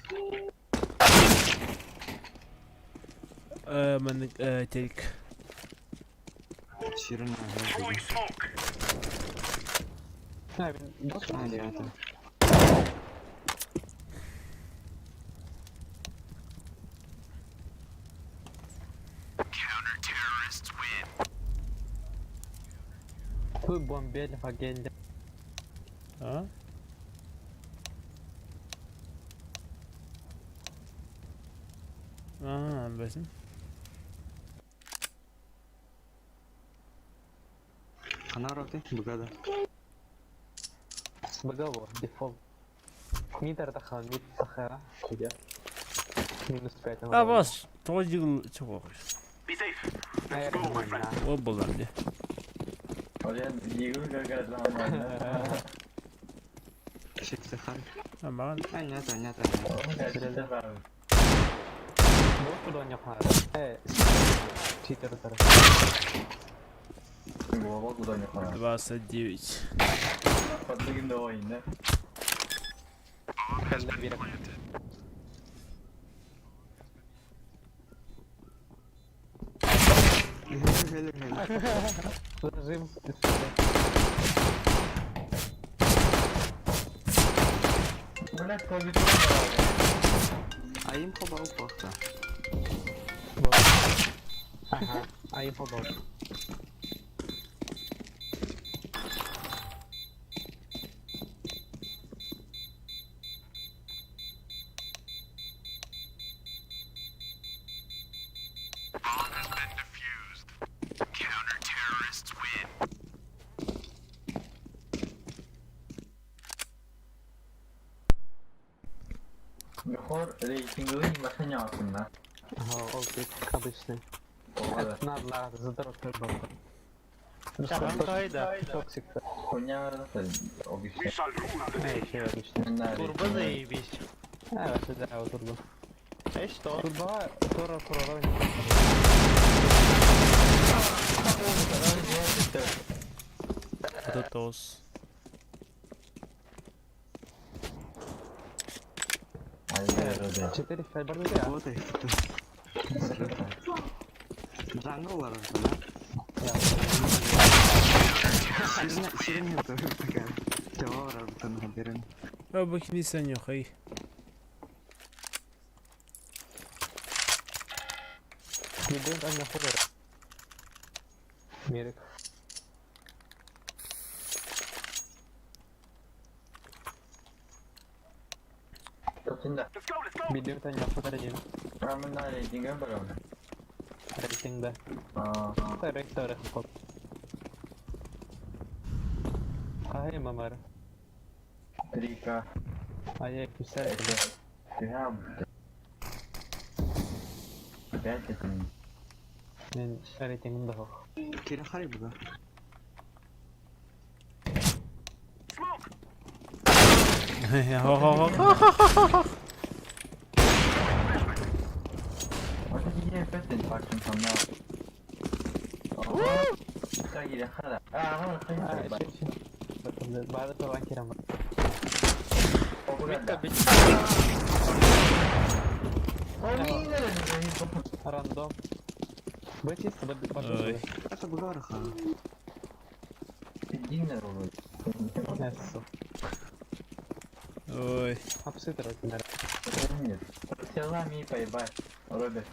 Speaker 2: Мен телек.
Speaker 6: Ширина.
Speaker 7: Throwing smoke.
Speaker 4: А, блин,
Speaker 6: Алията.
Speaker 4: Тут бомбель ваген.
Speaker 2: А? Аа, бэсин.
Speaker 6: Ханароты бугада.
Speaker 4: Боговор, дефолт. Митр таха, мит таха. Где? Минус 5.
Speaker 2: А бас, тоғыз чого.
Speaker 7: Be safe. Let's go, my friend.
Speaker 2: Ол болар де.
Speaker 5: Oraya Diego Gagarin.
Speaker 6: Шексе хар.
Speaker 2: А маған
Speaker 6: Анята, анята, анята.
Speaker 4: Ну, куда не хватит? Читер, тар.
Speaker 5: Голова куда не хватит.
Speaker 2: 29.
Speaker 5: Под другим давай, да?
Speaker 6: Хеле хеле.
Speaker 4: Зажим.
Speaker 5: Блять, клавиатура.
Speaker 6: А им хоба упахта.
Speaker 4: Ага, а я побол.
Speaker 5: Mejor рейтинговый машине altında.
Speaker 4: Ага, окей, как обычный.
Speaker 5: Olmadı.
Speaker 4: Это надо, ладно, задорожка был.
Speaker 1: Чахан кайда.
Speaker 4: Токсик.
Speaker 5: Хуйня o bir
Speaker 7: We
Speaker 5: şey.
Speaker 7: shall rule the day.
Speaker 4: Еще обычный.
Speaker 1: Турбо заебись.
Speaker 4: А, вообще, да, вот турбо.
Speaker 1: Эй, что?
Speaker 4: Турбо, тура, тура,
Speaker 2: 39.
Speaker 5: Hayır,
Speaker 4: 4, 5, бардак.
Speaker 6: Вот их. Джангл да? Ширина, ширина такая. Теора берин.
Speaker 2: Бу книсен yok.
Speaker 4: Не будет а не хоррор. Мирик.
Speaker 5: Şimdi
Speaker 7: Let's go, let's go.
Speaker 4: Билет а не хоррор.
Speaker 5: ben bundan reytinge bakalım.
Speaker 4: Рейтинг, да.
Speaker 5: Aa,
Speaker 4: Ректор, хоп. Ай, мамар.
Speaker 5: 3K.
Speaker 4: А я их писаю.
Speaker 5: Ya. Пять это
Speaker 4: Мен рейтингім да жоқ.
Speaker 6: Кире хари буга.
Speaker 7: Smoke.
Speaker 2: Хо-хо-хо.
Speaker 5: Вот это я опять не факт, там на. А,
Speaker 4: А, еще, еще. Бары туған керем. Рандом. Б чисто, Б
Speaker 2: Ой.
Speaker 6: Это буга ха.
Speaker 4: С.
Speaker 2: Ой.
Speaker 4: Абсолютно размер.
Speaker 5: Селами поебать, Роберт.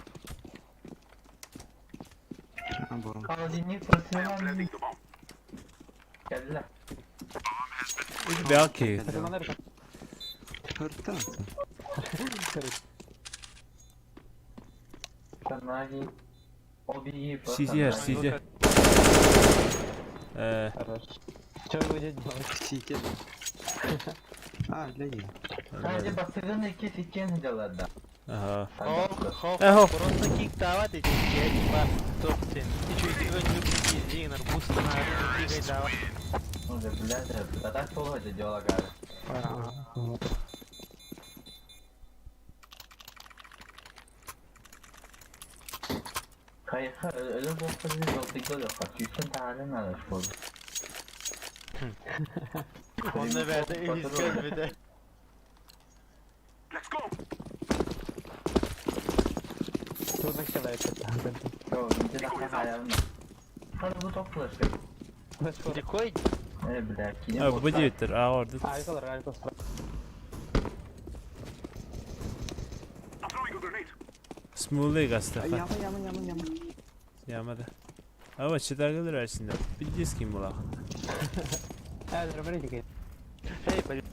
Speaker 6: Або.
Speaker 5: Холодильник
Speaker 7: I am
Speaker 5: просила
Speaker 7: planting the bomb.
Speaker 5: Кадла.
Speaker 2: Бяки.
Speaker 4: Размер.
Speaker 6: Хөртөн.
Speaker 5: Танаги. Оби.
Speaker 2: Сидер, сидер.
Speaker 4: Хорош. Что будет делать?
Speaker 6: Сити. А, для
Speaker 5: Hadi basırın iki sikken hıcalarda.
Speaker 2: Ага.
Speaker 1: Ох, хох,
Speaker 2: Эхо.
Speaker 1: просто киктавать эти, я типа топ-10. Ты чё, тебя не люблю, Зигнер, буст на арену кикай давай.
Speaker 5: Уже, блядь, а так полгода дела гары. Хайха, öyle bolsa bir yolda yok. Tüysen tane alır bu.
Speaker 1: Он, наверное, из да.
Speaker 7: Let's go.
Speaker 4: Трудно человек.
Speaker 5: Yok, ince dakika ayarını. Hadi bu top flaşı.
Speaker 1: Дикой?
Speaker 5: Ne bile, kilim
Speaker 2: А, будет, а, орды.
Speaker 4: Айкол, айкол.
Speaker 7: I'm throwing a grenade.
Speaker 2: Смулы гастаха.
Speaker 6: Яма, яма, яма, яма.
Speaker 2: Ямада. Ава, читагылыр арсында. Пиздец ким була.
Speaker 1: Эй, блядь.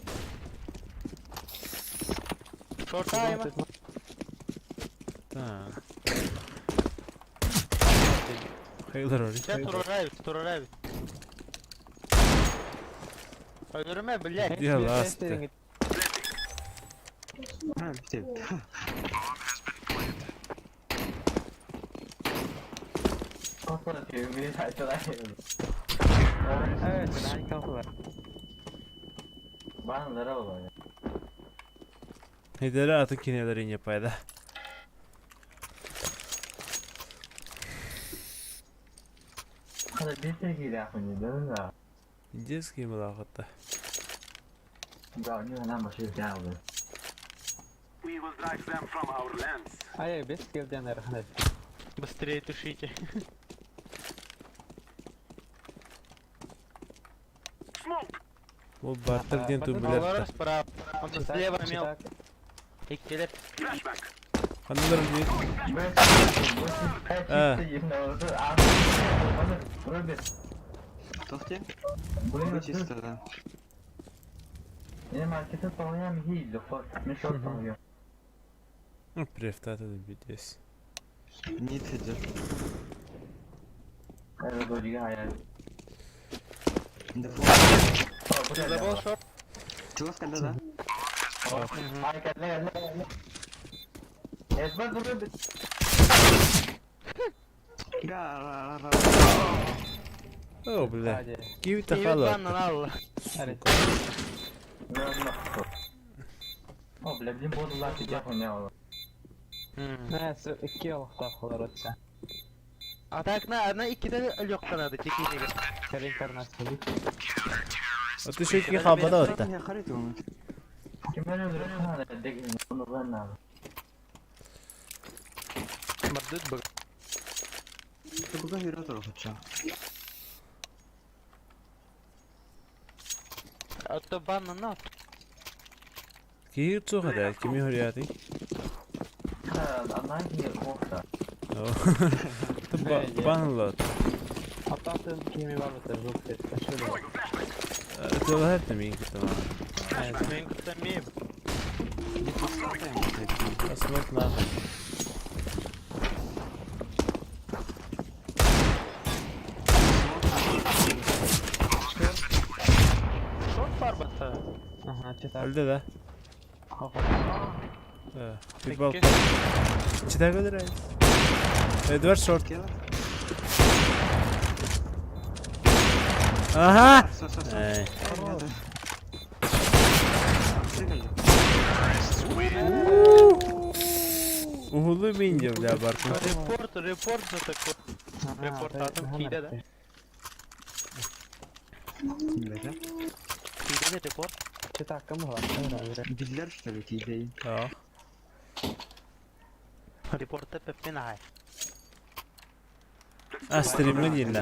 Speaker 1: Шорта има.
Speaker 2: Та. Хейлер ори.
Speaker 1: Сейчас турарают, турарают. Өлөрүмэ, блядь.
Speaker 2: Я ласты.
Speaker 6: А, бите.
Speaker 5: Top flaşı, bir sayfalar.
Speaker 4: Evet, айкол.
Speaker 5: Banlara oluyor.
Speaker 2: Хейдера атын кинелер ине пайда.
Speaker 5: Hadi bir tek ile değil mi?
Speaker 2: Пиздец ким була хатта.
Speaker 5: Ya ne lan başı geldi.
Speaker 7: We will drive them from our lands.
Speaker 4: Ай, без скилден рахнет.
Speaker 1: Быстрее тушите.
Speaker 7: Smoke.
Speaker 2: Бул бартыр ден тубилер.
Speaker 1: Алар справа. Он слева мел. Иккилер.
Speaker 7: Flashback.
Speaker 2: Канылар бит.
Speaker 5: А.
Speaker 6: Тохте? Чисто, да.
Speaker 5: Yine markete tanıyan değil, Mişor tanıyor.
Speaker 2: Префтата да битес.
Speaker 6: Нет, хеджер.
Speaker 5: Evet o diye hayal.
Speaker 6: Дефолт.
Speaker 1: Ты забыл шорт?
Speaker 6: Чего сказал, да?
Speaker 5: Harika, ne ne ne. Ezber duruyor.
Speaker 6: Да, ра, ра, ра.
Speaker 2: О, бля. Киви
Speaker 1: Киви
Speaker 2: тахала.
Speaker 1: банан алла.
Speaker 5: O bile bizim bozular ki yapın ne olur.
Speaker 4: Кел тахлар отса.
Speaker 1: А так на, одна иккиде өлөк канады, текинеге.
Speaker 4: Реинкарнация.
Speaker 2: А ты шеки хабада отта.
Speaker 6: Я хариту.
Speaker 5: Kim ben öldürüyorum? Ha, de bunu ben abi.
Speaker 1: Мардыт бы.
Speaker 6: Ты куда генератор хочу?
Speaker 1: А то банан на.
Speaker 2: Киви цухада, кими хуряти.
Speaker 5: Ha, anlayın ki korkta.
Speaker 2: Ты банлот.
Speaker 4: Ататын кими бар это жук.
Speaker 2: Это лайт на минки там.
Speaker 1: Мен кутамим.
Speaker 2: Асмок нахуй.
Speaker 1: Шорт фарбата.
Speaker 4: Ага, читак.
Speaker 2: Өлдө да. Bir bal. Читагылар. Эдвард шорт. Ага.
Speaker 6: Все, все, все.
Speaker 2: Эй. Угулу минди, бля, барку.
Speaker 1: Репорт, репорт за такой. Репорт атым кийде да. Кийде де репорт.
Speaker 4: Читак кым була?
Speaker 6: Биллер, что ли, идеи?
Speaker 2: Да.
Speaker 1: Репорт пеппин ай.
Speaker 2: А, стримны дейін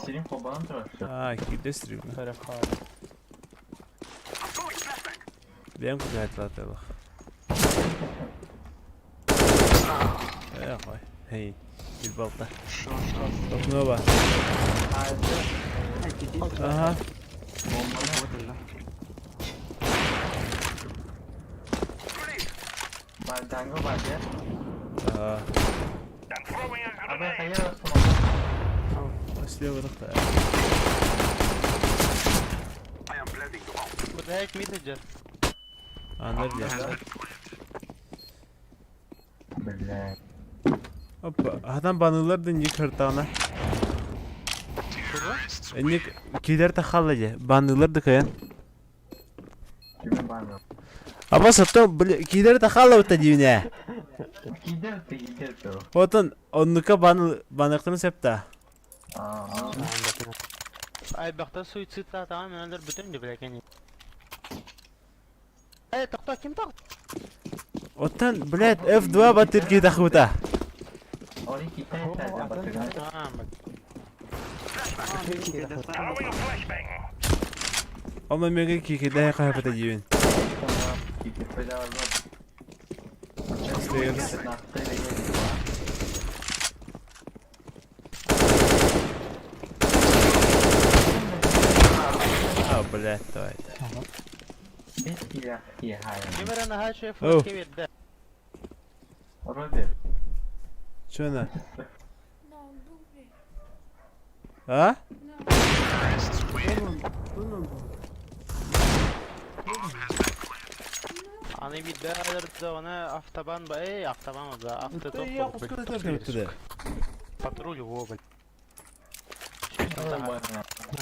Speaker 5: Senin kobanın tarafı.
Speaker 2: А, киде стримны.
Speaker 4: Переход.
Speaker 7: I'm throwing a flashbang.
Speaker 2: Бәм күзә атлатылык. Э, кой. Хей, бир балта. Окно ба. Ага.
Speaker 5: Bak dango bak ya.
Speaker 2: Ага.
Speaker 7: I'm throwing a
Speaker 5: Abi
Speaker 7: grenade.
Speaker 5: hayır olsun.
Speaker 2: Слева тахта.
Speaker 1: Быдаек мид
Speaker 2: Андар дьэ.
Speaker 5: Бля.
Speaker 2: Опа, хатан банылар да ник хартана. Ник килер тахалла дьэ. Банылар да кайан.
Speaker 5: Кими банил?
Speaker 2: Аба сото килер тахалла бutta дивне.
Speaker 5: Кидер ты, кидер ты.
Speaker 2: Отон оннука баны баныктын септа.
Speaker 5: Ага.
Speaker 1: Айбахта суицид тамам мен бүтүн деп экен. Эй, токто, ким так?
Speaker 2: Оттон, блядь, F2 батыр ки тахута.
Speaker 5: Ори китай та батырган.
Speaker 1: А,
Speaker 2: Ома меге кикиде кайпата дивин. Стейрс. А, блядь, давай.
Speaker 1: Кимера нахачы
Speaker 2: Оу.
Speaker 1: фотки берди.
Speaker 5: Роберт.
Speaker 2: Чё на? А?
Speaker 1: Аны бит да оны автобан ба, эй, автобан ба, автотоп.
Speaker 2: Я пускай
Speaker 1: Патруль во, блядь.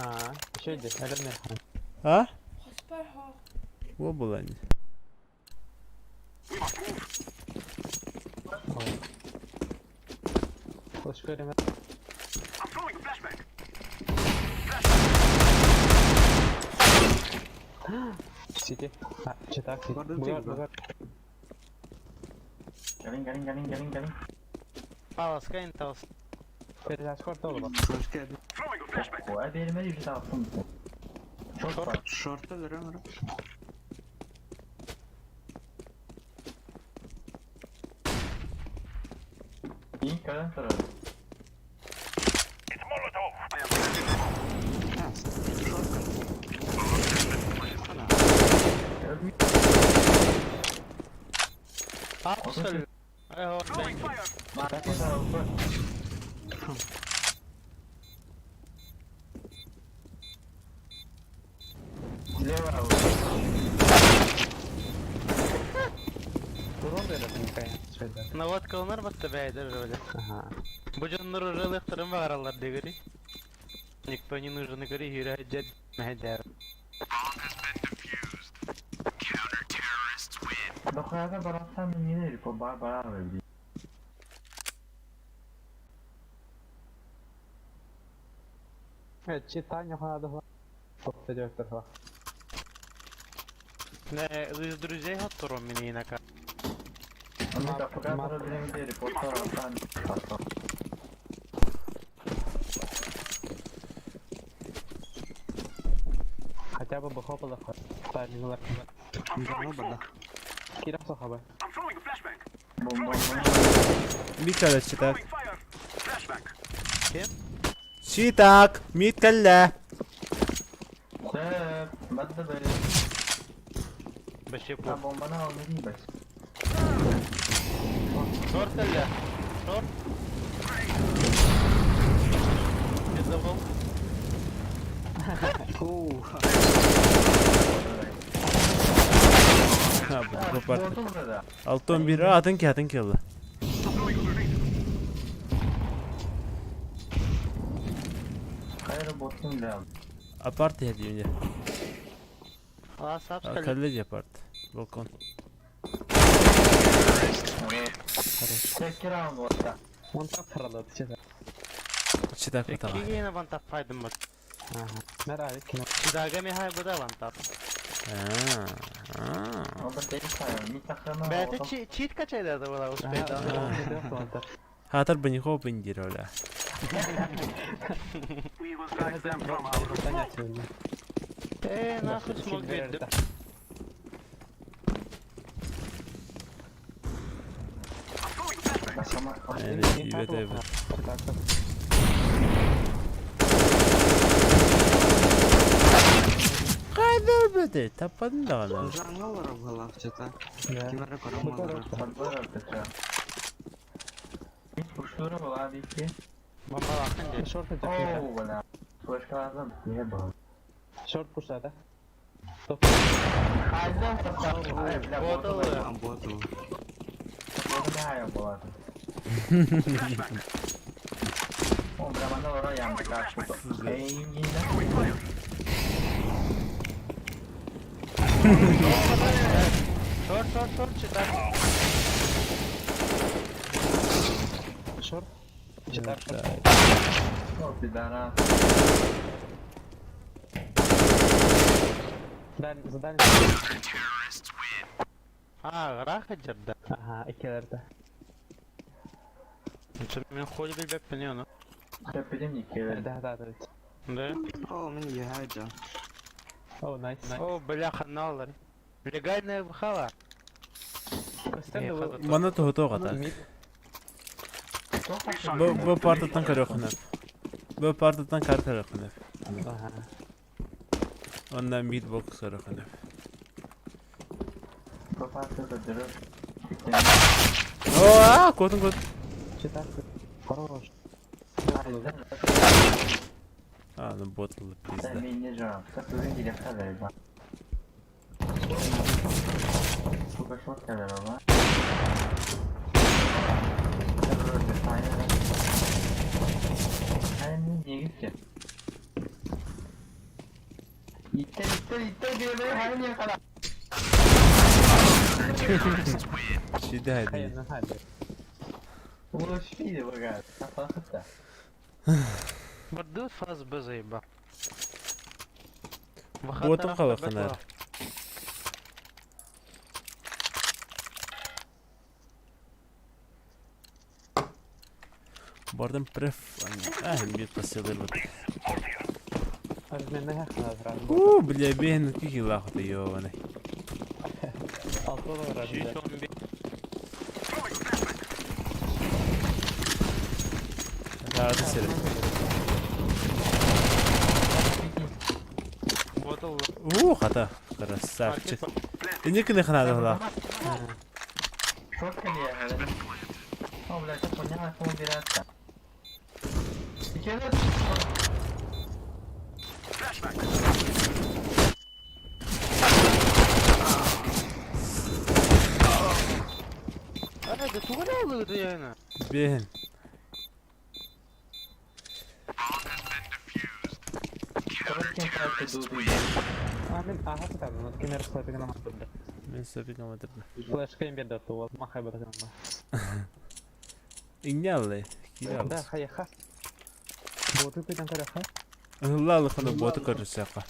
Speaker 4: А, еще иди, наверное.
Speaker 2: А? Во была не.
Speaker 4: Флешка ремет. Сити. А, читак, сити.
Speaker 6: Guarda
Speaker 4: Бугар,
Speaker 6: тигр.
Speaker 4: бугар.
Speaker 5: Калин, калин, калин, калин, калин.
Speaker 1: Паласка инталс.
Speaker 4: Перезашкор тоже был.
Speaker 6: Флешка.
Speaker 5: Ой, бермedi yüzü attım. Çok var.
Speaker 6: Шорта берем.
Speaker 5: İyi kalın tarafı.
Speaker 1: Апсолют. Эй, вот,
Speaker 5: Marka tarafı. Лево.
Speaker 4: Урон берет, не конечно.
Speaker 1: Наводка онар батты бәйдер, блядь.
Speaker 4: Ага.
Speaker 1: Бу жоннор уже лыктырын багаралар дегери. Никто не нужен, гори, юрэ, дед, мәйдер.
Speaker 5: Дохуяга барасам не по бар бар.
Speaker 4: Читание надо. Топ директор.
Speaker 1: Не, из друзей готтором меня инака.
Speaker 5: Onu da fakat bilen bir reporter
Speaker 4: Хотя бы бахопала. Парень,
Speaker 6: Давно бада.
Speaker 4: Кирам сахаба.
Speaker 5: Бом бом.
Speaker 2: Микаля читак. Читак, миткалля.
Speaker 5: Sen ben de böyle.
Speaker 1: Бәше
Speaker 5: Ha
Speaker 1: пу.
Speaker 5: bombanı almayayım bas.
Speaker 1: Шорт әллә? Шорт? Не забыл?
Speaker 6: Оу.
Speaker 2: Ha, bu kopart.
Speaker 5: Bozul burada.
Speaker 2: Алтон bir атын ки атын келді.
Speaker 5: Hayır botun da.
Speaker 2: Апарт я деймін.
Speaker 1: А, сапс калля.
Speaker 2: Калле апарт. Балкон.
Speaker 5: Tek round botta.
Speaker 4: Он так продал, честно.
Speaker 2: Читак батаға.
Speaker 1: Кигейна вантап пайдым бат.
Speaker 4: Ага. Нравится кино.
Speaker 1: Чидага михай буда вантап.
Speaker 5: O da tek sayı. Mi takımı.
Speaker 1: Бәті чит качайды да була успейді.
Speaker 2: Хатар банихо бендир оля.
Speaker 1: Э, нахуй смог берді.
Speaker 2: Evet, evet. Қайда бөте? Таппадым да ғана.
Speaker 6: Жаңалар была чита. Кимера карамалар.
Speaker 5: Hiç kuşları var abi ki.
Speaker 1: Бомбалааххын дии.
Speaker 4: Шорт этэ.
Speaker 5: Оу, бля. Флешкалардан не было.
Speaker 4: Шорт пушата.
Speaker 5: Хайда Ай, бля,
Speaker 1: Боталы.
Speaker 5: боталы.
Speaker 6: Ботал.
Speaker 5: Боталы была. О, бля, манна вара ям такая штука. Эй, не знаю.
Speaker 1: Шорт, шорт, шорт, читай.
Speaker 4: Шорт. Читар шорт.
Speaker 5: О, пидорас.
Speaker 4: Даль, за дальний.
Speaker 1: А, граха да.
Speaker 4: Ага, иккилэрдэ.
Speaker 1: Мен ходи билбэппин ону.
Speaker 5: Сөппүтүм иккилэр.
Speaker 4: Да, да, да.
Speaker 1: Да?
Speaker 6: О, мин үөһэ
Speaker 4: О, найс.
Speaker 1: О, бля, ханалар. Легальная вхала.
Speaker 4: Көстөн да бу.
Speaker 2: Манна тоһутуох ата.
Speaker 4: Мид.
Speaker 2: Бу бу партаттан көрүөххүнэ. Бу партаттан карта көрүөххүнэ.
Speaker 4: Ага.
Speaker 2: Онно мидбокс көрүөххүнэ.
Speaker 5: Попасты задержу.
Speaker 2: Оо, куотун куот.
Speaker 4: Читар. Хорош.
Speaker 2: А, ну ботл пизда.
Speaker 5: Мен не жам. Как вы видели, хазайба. Сука, шот калерова. Иттер, иттер, иттер, биэбэ, хайын кала.
Speaker 2: Шиде хайдын.
Speaker 4: Хайын, хайын.
Speaker 5: Улучшили, бога. Апахта.
Speaker 1: Бардут фаз Б заеба.
Speaker 2: Ботун халаханар. Бардым преф. А, бит посылыр бит.
Speaker 4: Аж мен не хахна
Speaker 2: У, бля, бен кихи лахты ёбаный.
Speaker 4: Алты да
Speaker 2: Рады сире.
Speaker 1: Ботл.
Speaker 2: У, хата. Красавчик. Инекini ханады хала.
Speaker 5: Шот калерова. О, бля, ты поняла, как убираться. Сейчас
Speaker 1: А, да тугана было яна.
Speaker 2: Бен.
Speaker 5: Короче, проекты дуды.
Speaker 4: А, мен аха сатады, кемер слайпигін амандырды.
Speaker 2: Мен сөпик амадырды.
Speaker 4: Флешка им берді туыл, махай бұрды.
Speaker 2: Иңнялы.
Speaker 4: Да,
Speaker 2: Киралыс.
Speaker 4: хаяха. Боты көйден қараха.
Speaker 2: Лалы хана боты көрүсәкка.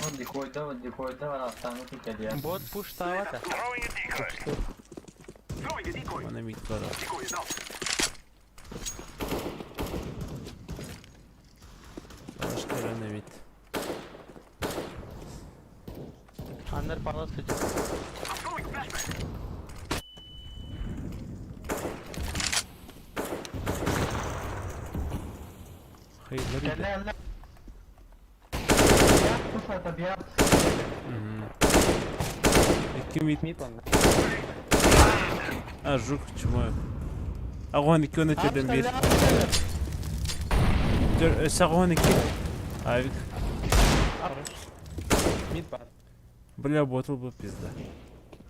Speaker 5: Он дикой, да, вот дикой, да, останутся калерова.
Speaker 1: Бот пуш тавата.
Speaker 7: Throwing a decoy. Throwing a decoy.
Speaker 2: Аны мит кара.
Speaker 7: Decoy is out.
Speaker 2: Башка мит.
Speaker 1: Аннер палас
Speaker 7: I'm throwing flashbang.
Speaker 2: Хыйлар иде.
Speaker 5: Ля, ля. Я слушаю, это бьет.
Speaker 2: Икки мит.
Speaker 4: Мид онна.
Speaker 2: А, жук чумой. Агон икки оны терден бир. Сагон икки. Авик.
Speaker 4: Мид бар.
Speaker 2: Бля, ботл был пизда.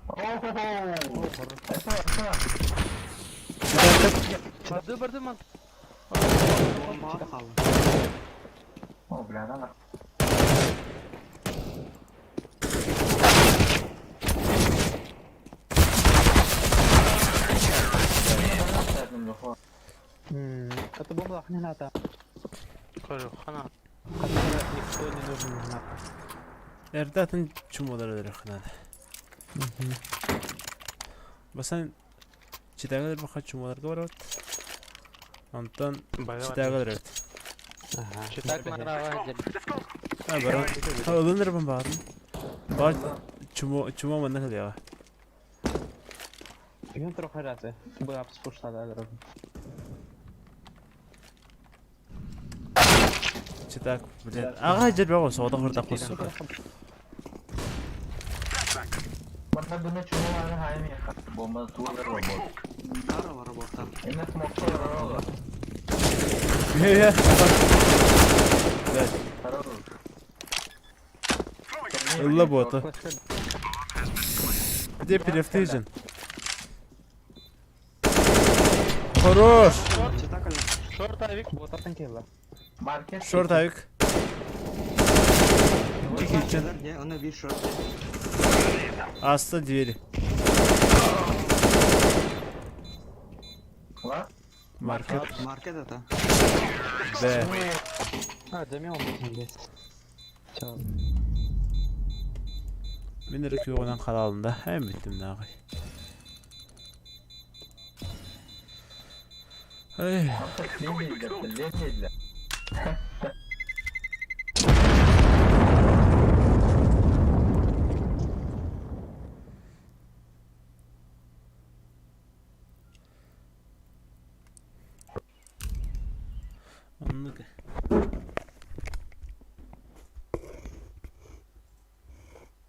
Speaker 5: О-хо-хо! Это, это.
Speaker 1: Барды барды ман.
Speaker 6: Бомба хаалла.
Speaker 5: О, бля, да, нахуй.
Speaker 4: Это бомба не надо.
Speaker 1: Көрү хана.
Speaker 4: Который никто не нужен не надо.
Speaker 2: Эрдатын чумолар өлөрөхнөн. Басан читагылар баха чумоларга барат. Онтон читагылар өрөт.
Speaker 4: Ага.
Speaker 1: Читак марава.
Speaker 7: Let's go.
Speaker 2: А баран. Өлөнөр бан баарын. Бар чумо чумо манна хылыга.
Speaker 4: Мен трохи разы. Была б спушта да
Speaker 2: Читак, блин. Ага жер бага сода хырда косу.
Speaker 5: Манна буну чумолары хайми. Бомба туылар робот.
Speaker 6: Кара бар бота.
Speaker 5: Эме смокты робот.
Speaker 2: Үһэ үһэ. Блядь.
Speaker 5: Хорош.
Speaker 2: Ылла буота.
Speaker 4: Флешка
Speaker 2: Где перевтыжен? Хорош!
Speaker 1: Шорт авик.
Speaker 4: Ботаттан келла.
Speaker 5: Маркет.
Speaker 2: Шорт авик. Тихий,
Speaker 6: Де, оны bir шорт.
Speaker 2: Аста двери.
Speaker 5: Ла?
Speaker 2: Маркет.
Speaker 6: Маркет это.
Speaker 2: Б.
Speaker 4: А, Джамил он здесь. Чё?
Speaker 2: Мин эрэ күөҕүнэн халаалым да, эн бүттүм нааҕай. Эй,
Speaker 5: Ленийлер.
Speaker 2: оннук.